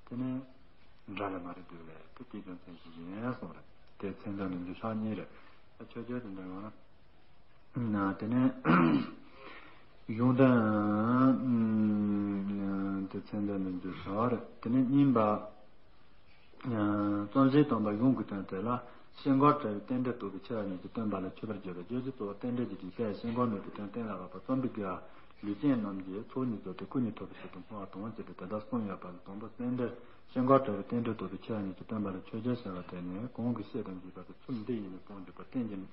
དེ་ནས་འདྲ་ལ་མ་རེད་འདུག་ལས་དེ་སྐྱེས་ཀྱང་མཚན་ཞིག་ཡིན་གསུངས་རེད། དེ་མཚན་དོན་ནི་འདི་ཕྱག་གཉིས་རེད། ད་ཆོས་རྒྱལ་དེ་འདྲ་ཡོང་ན། དེ་ནས་གཞུང་དོན་དེ་མཚན་དོན་ནི་འདི་ཕྱག་རེད། དེ་ནས་གཉིས་པ། རྩོམ་གཞིའི་སྟོན་པ་གཞུང་གི་དོན་དེ་ལ་ཤེལ་སྒོར་བྲལ་བའི་རྟེན་འབྲེལ་རྟོགས་པའི་ཆེ་བ་ཉིད་ཀྱིས་སྟོན་པ་ལ་མཆོད་པར་བརྗོད་པའི་རྗོད་བྱེད་གཙོ་བོ་རྟེན་འབྲེལ་གྱི་སྒྲིག་པས་ཤེལ་སྒོར་མོས་པའི་དོན་གཏན་ལ་དབབ་པ་རྩོམ་པའི་དགེ་བ། ལུས་ཅན་རྣམས་ཀྱི་ཚོགས་གཉིས་རྫོགས་ཏེ་སྐུ་གཉིས་ཐོབ་པའི་ཕྱིར་དུ་སྨྲ་བ་དང་ཟེར་ཏེ་དེ་དག་གསུམ་ཡོད་པ་ལས། དང་པོ་རྟེན་འབྲེལ་ཤེས་འགོག་བྲལ་བའི་རྟེན་འབྲེལ་རྟོགས་པའི་ཕྱིར་ཉིད་ཀྱི་སྟོན་པ་ལ་ཆོས་རྒྱལ་ཟེར་བ་དེ་ནི། གོང་གི་བཤད་དང་འཇུག་པ་དེ་ཚུལ་འདི་ཡིས་ནི་སྤོང་གྱུར་པ། རྟེན་ཅིང་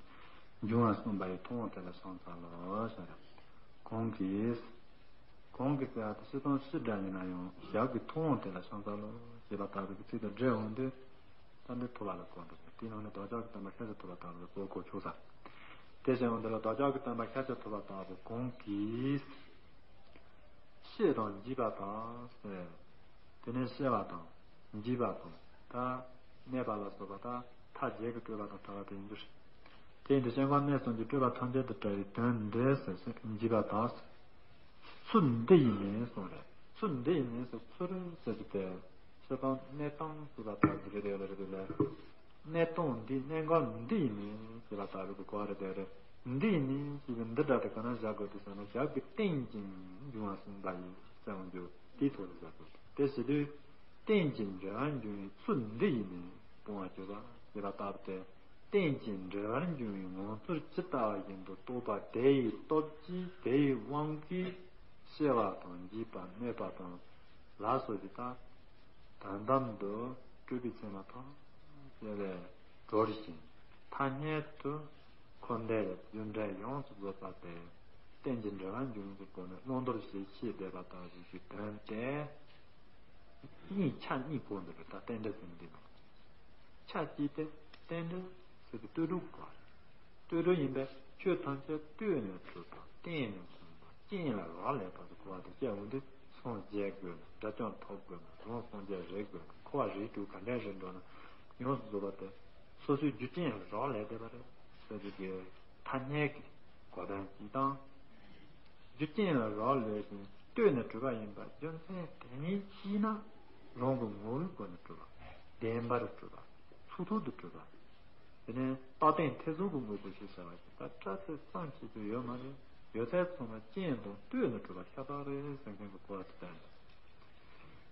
འབྱུང་བ་གསུངས་པ་ཡི་ཐུབ་དབང་དེ་ལ་བྱང་ས་ལོ་ཟེར། གོང་གི་གོང་གི་ཟེར་བ་དེ་སྤྱིར་བཏང་སྤྱི་སྒྲ་ཡིན་ན་ཡང་ཞབས་ཀྱི་ཐུབ་དབང་དེ་ལ་བྱང་ས་ལོ་ཞེས་པ་ལྟ་བུའི་ཚིག་དང་འབྲེལ་འོང་དུས། ད་འདི་ཐུབ་པ་ལ་གོ་འགྲོ། དེའི་ནང་ནས་བདག་ཅག་གི་སྟོན་པ་ཤཱཀྱ་ཐུབ་པ་ལྟ་བུ་ལ་གོ་གོ་ཆོག་ས། དེ་བཞིན་འོང་འདི་ལ་བདག་ཅག་གི་སྟོན་པ་ཤཱཀྱ་ཐུབ་པ་ལྟ་བུ་གོང་གིས་སྐྱེ་དང་འཇིག་པ་དང་ཟེར། དེ་ནས་སྐྱེ་བ་དང་འཇིག་པ་དང་ད་གནས་པ་ལ་སོགས་པ་དང་མཐའ་བརྒྱད་ཀྱི་སྤྲོས་པ་དང་བྲལ་བ་དེ་ཡིན་རྒྱུ་རེད། དེ་ཡིན་དུས་སྐྱེ་འགག་གནས་གསུམ་གྱི་སྤྲོས་པ་ཐམས་ཅད་དང་བྲལ་བའི་དོན་འདི་ཟེར་ཟེར་འཇིག་པ་དང་ཟེར། ཚུལ་འདི་ཡིས་ནི་གསུངས་རེད། ཚུལ་འདི་ཡིས་ནི་ཟེར་ཚུལ་ཟེར་གྱི་དེ། སྤྱིར་བཏང་གནས་སྟངས་ཞེས་པ་ལྟ་བུ་རེད་དེ་རེད་དེ་ལས། གནས་སྟངས་འདི་གནས་འགག་འདི་ཡིས་ནི་ཞེས་པ་ལྟ་བུ་གི་གོ་བ་རེད་དེ་རེད། འདི་ཡིས་ནི་ཞེས་པའི་འདི་སྒྲ་དེ་ག་ན་བཞག་དགོས་དུས་ཟེར་ན་ཞབས་ཀྱི་རྟེན་ཅིང་འབྱུང་བ་གསུངས་པ་ཡིས་གསལ་བར་འགྱུར་དེའི་ཐོག་ལ་བཞག་དགོས། དེ་ཟེར་དུས་རྟེན་ཅིང་འབྲེལ་བར་འབྱུང་བའི་ཚུལ་འདི་ཡིས་ནི་སྤོང་བར་གྱུར་པ་ཞེས་པ་ལྟ་བུ་སྟེ། རྟེན་ཅིང་འབྲེལ་བར་འབྱུང་བའི་ངོ་ཚུལ་ཇི་ལྟ་བ་བཞིན་དུ་རྟོགས་པ་དེ་ཡི་སྟོབས་ཀྱིས་དེ་ཡི་དབང་གིས་སྐྱེ་བ་དང་འཇིག་པ་གནས་པ་དང་ལ་སོགས་ཀྱི་དག་དོན་དམ་དུ་སྤྲོས་པའི་མཚན་མ་ཐམས་ཅད་ལས་གྲོལ་ཞིང་ཐ་སྙད་དུ་འཁོར་འདས་ལས་རྒྱུ་འབྲས་ཡོངས་སུ་རྫོགས་པ་སྟེ། རྟེན་ཅིང་འབྲེལ་བར་འབྱུང་གི་སྒོ་ནས་བླང་དོར་ཞེས་བཤད་བསྡད་པ་ལྟ་བུ་ཞིག་དོན་ཏེ། གཉིས་ཆ་གཉིས་གོ་འདུག་པས་ད་རྟེན་འབྲེལ་ཟེར་འདི་ནང་། ཆ་གཅིག་དེ་རྟེན་འབྲེལ་ཟེར་གྱི་ལྟོས་གྲུབ་གོ། ལྟོས་གྲུབ་ཡིན་པས་ཆོས་ཐམས་ཅད་ལྟོས་ནས་གྲུབ་པ་རྟེན་ནས་གོམས་པ་རྐྱེན་ལ་རག་ལས་པ་དེ་གོ་བ་དེ་སྐྱེ་འོང་དུས་སངས་རྒྱས་དགོས་ན་དགྲ་བཅོམ་ཐོབ་དགོས་ན་རང་སངས་རྒྱས་རེད་དགོས་ན་འཁོར་བ་རིགས་དྲུག་ག་འདྲ་རེད་འགྲོ་ན་ཡོངས་སུ་རྫོགས་པ་དེ་སོ་སོའི་རྒྱུ་རྐྱེན་ལ་རག་ལས་བསྡད་པ་རེད་ཟེར་གྱི་གི་ཐ་སྙད་ཀྱི་གོ་དོན་གཅིག་དང་། རྒྱུ་རྐྱེན་ལ་རག་ལས་ཤིང་ལྟོས་ནས་གྲུབ་པ་ཡིན་པ་རྒྱུ་མཚན་དེ་ཉིད་ཤེས་ན་རང་གི་ངོ་བོའི་སྒོ་ནས་གྲུབ་པ། བདེན་པར་གྲུབ་པ། ཚུགས་ཐུབ་ཏུ་གྲུབ་པ། དེ་ནས་རྟག་བརྟན་ཐེ་ཚོམ་གྱི་དངོས་པོ་ཞེས་བྱ་བ་ཞིག་ད་སྐྲག་ཚད་ཙམ་ཞིག་ཏུ་ཡོད་མ་རེད། ཡོད་ཚད་ཚང་མ་རྐྱེན་དང་ལྟོས་ནས་གྲུབ་པ་ཤ་སྟག་རེད་ཟེར་མཁན་གྱི་གོ་བ་དེ་ལྟར་འདུག་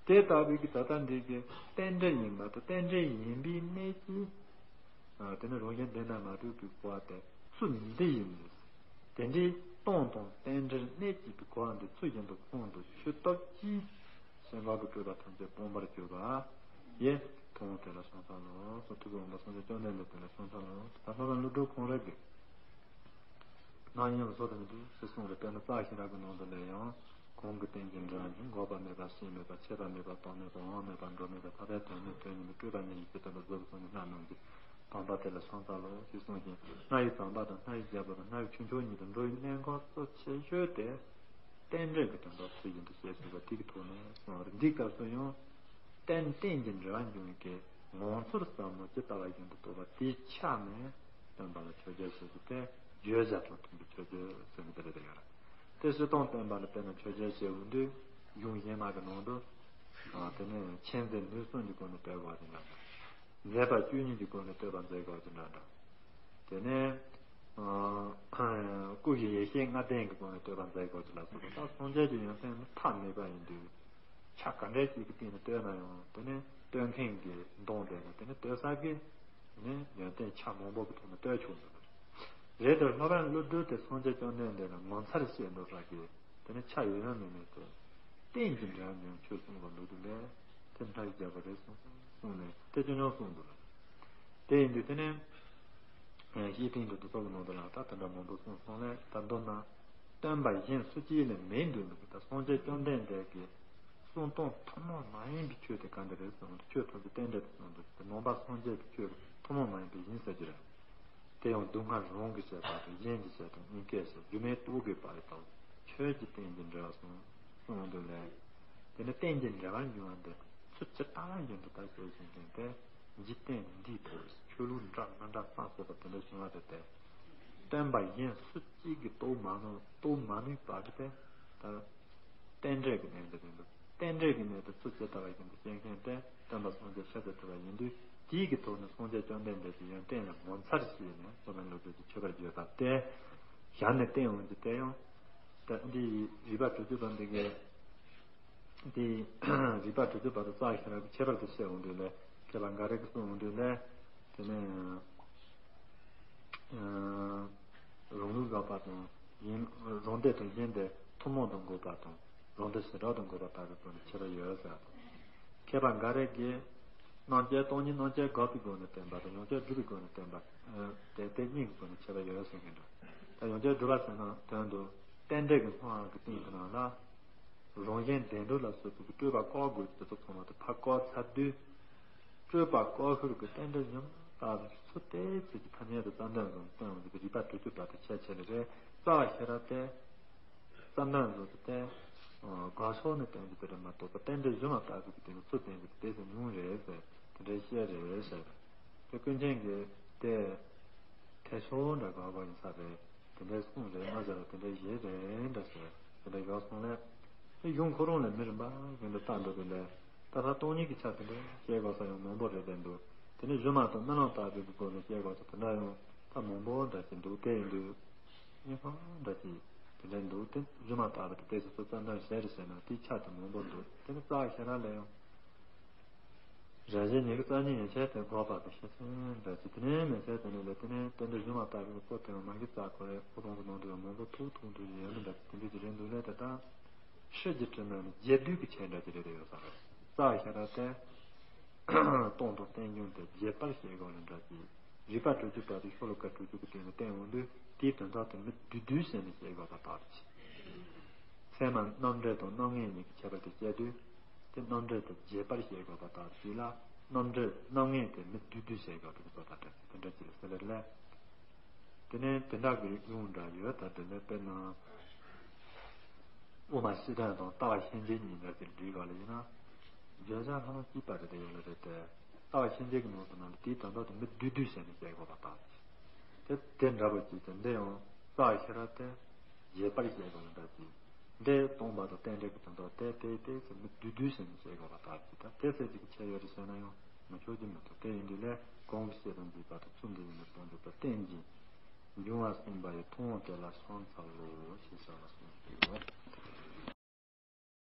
དེ་ལྟ་བུའི་གི་ད་ལྟ་འདི་གི་རྟེན་འབྲེལ་ཡིན་པ་དང་རྟེན་འབྲེལ་ཡིན་པའི་གནད་ཀྱིས། དེ་ནི་རང་བཞིན་བདེན་ན་མ་གྲུབ་པའི་གོ་བ་སྟེ་ཚུལ་འདི་ཡིན་མོད། དེ་འདྲའི་སྟོང་དང་རྟེན་འབྲེལ་གནད་གཅིག་པའི་གོ་བ་འདི་ཚུལ་བཞིན་དུ་ཁོང་དུ་ཆུད་སྟོབས་ཀྱིས་སེམས་ཁམས་ཀྱི་སྤྲོས་པ་ཐམས་ཅད་སྤོང་བར་གྱུར་པ་ཡི་ཐུབ་དབང་དེ་ལ་སོང་ཚར་ལོ། སོ་ཐུགས་ཀྱི་འོང་པ་སངས་རྒྱས་བཅོམ་ལྡན་འདས་དེ་ལ་སོང་ཚར་ལོ། ད་ལྷ་དང་ཀླུ་སྒྲུབ་ཁོང་རང་གི་རྣམ་གཡེང་ལ་སོགས་དང་འདུག་ཞེས་གསུངས་རེ་དཔེར་ན་རྩ་ཤེས་རབ་ཀྱི་ནང་དུ་ལས་ཡང་། གོང་གི་རྟེན་ཅིང་འབྲེལ་བར་འབྱུང་། འགོག་པ་མེད་པ་ཤེས་མེད་པ་ཆད་པ་མེད་པ་བཏང་མེད་པ་དབང་མེད་པ་འགྲོ་མེད་པ་ཐ་དད་དོན་མེད་དོན་གཉིས་མེད་སྤྲོས་པ་མེད་ཡིན་ཞེས་དོན་དུ་རྫོགས་པའི་སངས་རྒྱས་རྣམས་ཀྱི་དམ་པ་དེ་ལ་སོང་ཚར་ལོ་ཞེས་གསུངས་ཤིང་རྣ་བའི་དམ་པ་དང་རྣ་བའི་རྒྱལ་པོ་དང་རྣ་བའི་ཆོས་མཆོག་ཉིད་དུ་འགྲོ་བའི་གནད་འགག་གཙོ་ཆེ་ཤོས་དེ་རྟེན་འབྲེལ་གྱི་དོན་དག་ཚུལ་བཞིན་དུ་བཤད་ཟིན་པ་དེ་གི་ཐོག་ནས་གསུངས་པ་རེད། འདིའི་སྐབས་སུ་ཡང་རྟེན་རྟེན་ཅིང་འབྲེལ་བར་འབྱུང་བའི་གི་ངོ་མཚར་ཟབ་མོ་ཇི་ལྟ་བ་བཞིན་དུ་རྟོགས་པ་དེའི་ཆ་ནས་སྟོན་པ་ལ་ཆོས་རྒྱལ་ཞེས་བྱ་སྟེ་བརྗོད་བྱ་དང་མཐུན་པའི་ཆོས་རྒྱལ་ཟེར་ནས་དེ་རེད་དེ་ཡོད་རེད། དེ་སྤྱིར་བཏང་སྟོན་པ་ལ་དཔེར་ན་ཆོས་རྒྱལ་ཞེས་འོང་དུས་གཞུང་གཞན་མ་གི་ནང་དུ་དེ་ནས་མཁྱེན་བརྩེ་ནུས་གསུམ་གྱི་སྒོ་ནས་བསྟོད་པ་དེ་འདྲ་འདྲ། མཛད་པ་བཅུ་གཉིས་ཀྱི་སྒོ་ནས་བསྟོད་པ་མཛད་དགོས་དེ་འདྲ་འདྲ། དེ་ནས་སྐུ་བཞི་ཡེ་ཤེས་ལྔ་ལྡན་གྱི་སྒོ་ནས་བསྟོད་པ་མཛད་དགོས་དེ་ལ་སོགས་པ་སངས་རྒྱས་ཀྱི་ཡོན་ཏན་ནི་མཐའ་མེད་པ་ཡིན་དུས། ཆ་ག་འདྲའི་ཅིག་གི་སྟེང་ནས་བསྟོད་ན་ཡང་དེ་ནི་བསྟོད་མཁན་གྱི་གདོང་དེ་ནི་དེ་ནི་བསྟོད་ས་གི་ནི་ཡོན་ཏན་ཆ་མང་པོ་གི་ཐོག་ནས་བསྟོད་ཆོག་འདུག་པ་རེད། དེ་ལྷོ་པའི་ཀླུ་སྒྲུབ་དེ་སངས་རྒྱས་བཅོམ་ལྡན་འདས་ལ་ངོ་མཚར་བཤད་འདུག་ས་གི་དེ་ནི་ཆ་ཡོད་ཡོད་མེད་མེད་དུ་རྟེན་ཅིང་འབྲེལ་བར་འབྱུང་ཆོས་གསུངས་པ་འདུག་དེ་ལས་དེ་འདྲ་ཞིག་བརྒྱབ་པ་རེད་གསུངས་གསུངས་ནས་དེ་ཆུང་ཆུང་གསུངས་འདུག་པ་རེད། དེ་ཡིན་དུས་དེ་ནས་བཤེས་སྤྲིང་དུ་སྡུད་ཚོགས་ཀྱི་ནང་དུ་ལ་ད་དེ་འདྲ་མང་པོ་གསུངས་སོང་ལས་ད་མདོར་ན། སྟོན་པ་གཞན་སུ་གཅིག་ལས་མེད་འདུག་ནི་ད་སངས་རྒྱས་བཅོམ་ལྡན་འདས་ཀྱི་གསུང་སྟངས་ཐུན་མོང་མ་ཡིན་པའི་ཆོས་དེ་ག་འདི་རེད་གསུངས་ཏེ་ཆོས་ཐམས་ཅད་རྟེན་འབྲེལ་དུ་གསུངས་འདུག་དེ་ནང་པ་སངས་རྒྱས་ཀྱི་ཆོས་ཐུན་མོང་མ་ཡིན་པའི་ཡིན་ཟེར་གྱི་རེད། དེ་ཡང་སྡུག་བསྔལ་རང་གིས་བྱས་པ་དང་གཞན་གྱིས་བྱས་དང་གཉིས་ཀས་བྱས་རྒྱུ་མེད་རྟོག་གེ་བ་ཡི་དང་ཆོས་ཀྱི་རྟེན་གྱི་འབྲེལ་བ་གསུངས་གསུངས་འདུག་ལས། དེ་ནི་རྟེན་གྱི་འབྲེལ་བར་འབྱུང་བ་འདི་ཚུལ་ཇི་ལྟ་བ་བཞིན་དུ་ད་བཤད་བཞིན་ཀྱང་སྟེ། འཇིག་རྟེན་འདིའི་ཐོག་ཆོས་ལུགས་འདྲ་མི་འདྲ་སྣ་ཚོགས་པ་དེ་འདྲ་བྱུང་བ་དེ་སྟེ། སྟོན་པ་གཞན་སུ་གཅིག་གིས་རྟོགས་མ་ནུས་རྟོགས་མ་ནུས་པ་གི་སྟེ། ད་རྟེན་འབྲེལ་གྱི་གནད་འདི་རེད་འདུག་རྟེན་འབྲེལ་གྱི་གནད་དུ་ཚུལ་ཇི་ལྟ་བ་བཞིན་དུ་བཤད་མཁན་དེ་སྟོན་པ་སངས་རྒྱས་ཤཱཀྱ་ཐུབ་པ་ཡིན་དུས་དེའི་གི་ཐོག་ནས་སངས་རྒྱས་བཅོམ་ལྡན་འདས་ཀྱི་ཡོན་ཏན་ལ་ངོ་མཚར་ཞེས་ནས་སློབ་དཔོན་ཀླུ་སྒྲུབ་ཀྱིས་མཆོད་པར་བརྗོད་པ་སྟེ། ཞལ་ནས་བསྟན་འོང་གི་དེ་ཡང་། ད་འདི་རིགས་པ་དྲུག་ཅུ་པ་འདི་གའི། དེ་རིགས་པ་དྲུག་ཅུ་པ་དང་རྩ་ཤེས་རབ་ཀྱི་ཁྱད་པར་དུ་བཤད་འོང་དུས་ལས་མཁས་པ་འགའ་རེ་གིས་གསུངས་འོང་དུས་ལས་དེ་ནས་རང་ལུགས་འགག་པ་དང་ཡིན་རང་སྡེ་དང་གཞན་སྡེ་ ཐུན་མོང་དུ་འགོད་པ་དང་རང་དོན་བྱེ་བྲག་ཏུ་འགོད་པ་ལྟ་བུའི་སྒོ་ནས་ཁྱད་པར་ཡོད་ཟེར་བ་དང་། མཁས་པ་འགའ་རེ་གིས་རྣམ་བཅད་སྟོང་ཉིད་རྣམ་བཅད་དགག་པའི་སྒོ་ནས་བསྟན་པ་དང་ཡོངས་གཅོད་སྒྲུབ་པའི་སྒོ་ནས་བསྟན་པ། ཨ། དེ་དེ་གཉིས་ཀྱི་སྒོ་ནས་ཁྱད་པར་ཡོད་ཟེར་མཁན་འདུག་ད་ཡོངས་གཅོད་སྒྲུབ་པ་ཟེར་ན་དོན་དུ་རྟེན་འབྲེལ་གྱི་སྣང་བ་གི་སྟེང་དུ་ནང་ལ། རང་གཞན་བདེ་འགྲོ་ལ་སོགས་པའི་སྤྲོས་པ་བཀག་དགོས་ཀྱི་དེ་ཚོ་ཚང་མ་དེ་ཕར་བཀག་ཚར་དུས། སྤྲོས་པ་བཀག་ཤུལ་གྱི་རྟེན་འབྲེལ་ཉམས་ལྟ་བུ་ཚུལ་དེ་ཚོད་ཀྱི་ཐ་སྙད་དུ་རྩ་འདོན་བཟུང་བསྟན་འོང་གི་རིགས་པ་དྲུག་ཅུ་པ་དེ་ཁྱད་ཆེ་ནི་རེད། རྩ་བ་ཤེས་རབ་སྟེ། རྩ་འདོན་བཟུང་སྟེ། དགག་ཕྱོགས་ནས་བསྟན་གྱི་དེ་རེད་མ་གཏོགས་པ་རྟེན་འབྲེལ་གཞི་མ་ལྟ་བུ་གི་དེ་ནི་ཚུལ་བསྟན་གྱི་དེ་ཚོ་ཉུང་རེད་ཟེར་དེ་འདྲའི་བཤད་རེད་ཟེར། དེ་ཀུན་མཁྱེན་གྱིས་དེ། ཐེ་ཚོམ་འདྲ་དགག་པ་ཡིན་ས་རེད། དེ་འདྲའི་གསུང་རེད་ང་ཟེར་བ་དེ་འདྲའི་ཞེས་རེད་འདྲ་ཟེར་དེ་འདྲ་ཡོད་སོང་ལས། དེ་གཞུང་ཁོ་རང་ལས་མི་རིགས་པ་གཞན་དུ་ལྟ་འགྲོ་དུས་ལས་ད་ལྟ་སྟོང་ཉིད་ཀྱི་ཆ་དེ་འདྲ་བཤད་དགོས་ས་ཡང་མང་པོ་རེད་བསྡད་འདུག་དེ་ནི་གཞི་མ་དང་རྨི་ལམ་ལྟ་བུའི་སྒོ་ནས་བཤད་དགོས་ས་དེ་འདྲ་ཡང་ད་མང་པོ་འདྲ་ཞིག་འདུག་དེ་ཡིན་དུས། རྙོག་པ་འདྲ་ཞིག་དེ་འདྲ་འདུག་དེ་གཞི་མ་ལྟ་བུ་དེ་དེ་སོ་སོ་རྩ་འདོན་བྱས་རེད་ཟེར་ན་དེའི་ཆ་དེ་མང་པོ་འདུག་དེ་ནི་རྩ་བ་ཤེས་རབ་ལས་ཡང་། རང་གཞན་གཉིས་ཀྱི་རྩ་གཉིས་ཡན་ཆད་དུ་འགོག་པ་དང་ཤེས་ཚུལ་འདྲ་ཅིག་དེ་ནས་མི་ཚེ་དེ་ནས་ལས་དེ་ནས་རྟེན་འབྲེལ་གཞི་མ་ལྟ་བུའི་སྐོར་དེ་མ་གི་རྩ་ཁོ་རེ་ཁོ་རང་གི་ནང་དུ་ཡང་མང་པོ་ཐུག་ཐུག་འདུག་ཡོད་མི་འདྲ་ཅིག་དེ་འདྲ་ཅིག་རེད་འདུག་ལས་དེ་ལྟར་ཕྱི་རྒྱུད་དྲི་མེད་ནི་རྒྱས་བསྡུས་ཀྱི་ཆེད་འདྲ་ཅིག་རེད་དེ་ཡོད་ས་རེད། རྩ་བ་ཤེས་རབ་སྟེ། སྟོང་དང་རྟེན་འབྱུང་དེ་རྒྱས་པར་བཤད་དགོས་ལ་འདྲ་ཅིག་རིགས་པ་དྲུག་ཅུ་པ་དེ་ཤོ་ལོ་ཀ་དྲུག་ཅུ་གི་སྟེང་དུ་བསྟན་འོང་དུས་དེའི་དོན་དག་དེ་མི་བསྡུས་བསྡུས་བྱས་ནས་བཤད་དགོས་པ་ལྟར་གྱི། ཚད་མ་རྣམ་འགྲེལ་དང་རྣམ་ངེས་གཉིས་ཀྱི་ཁྱད་པར་དེ་བཤད་དུས། དེ་རྣམ་འགྲེལ་དེ་རྒྱས་པར་བཤད་དགོས་པ་ལྟར་གྱི་ལ། རྣམ་འགྲེལ་རྣམ་ངེས་དེ་མི་བསྡུས་བསྡུས་བཤད་དགོས་པའི་བཟོ་ལྟ་འདྲ་དེ་འདྲ་ཅིག་ལ་ཟེར་ལས། དེ་ནས་དེ་འདྲ་གི་གཞུང་འདྲ་ཡོད་ད་དེ་ནས་དཔེར་ན། དབུ་མ་སྤྱི་དོན་དང་ལྟ་བ་གཞན་འབྱེད་གཉིས་འདྲ་དེ་འདྲའི་སྒང་ལ་ཡིན་ན། བརྗོད་བྱ་ལྷག་མ་གཅིག་པ་རེད་དེ་ཡོད་ལ་རེད་དེ། ལྟ་བ་གཞན་འབྱེད་ཀྱི་ནང་དུ་ནང་ལ་དེའི་དོན་དག་དེ་མི་བསྡུས་བསྡུས་བྱས་ནས་བཤད་དགོས་པ་དང་། དེ་དེ་འདྲ་པོ་ཅིག་དེ་འདི་ཡང་རྩ་བ་ཤེས་རབ་སྟེ། རྒྱས་པར་བཤད་དགོས་ལ་འདྲ་ཅིག་འདི་སྟོང་པ་དང་རྟེན་འབྲེལ་གྱི་དོན་དག་དེ་དེ་དེ་ཚོ་མི་བསྡུས་བསྡུས་བྱས་ནས་བཤད་དགོས་པ་དང་ཅི་ལྟར་དེ་ཚོ་ཅིག་གི་ཁྱད་ཡོད་རེད་ཟེར་ན་ཡང་མི་ཆོག་རྒྱུ་མི་འདུག་དེ་ཡིན་དུས་ལས་གོང་གི་བཤད་དང་འདུས་པ་དང་ཚུལ་འདི་ཡིན་པའི་དོན་འཇོག་པ་རྟེན་ཅིང་འབྱུང་བ་གསུངས་པ་ཡི་ཐུན་མོང་དེ་ལ་སོང་ཚར་ལོ་ཞེས་བྱ་བ་གསུངས།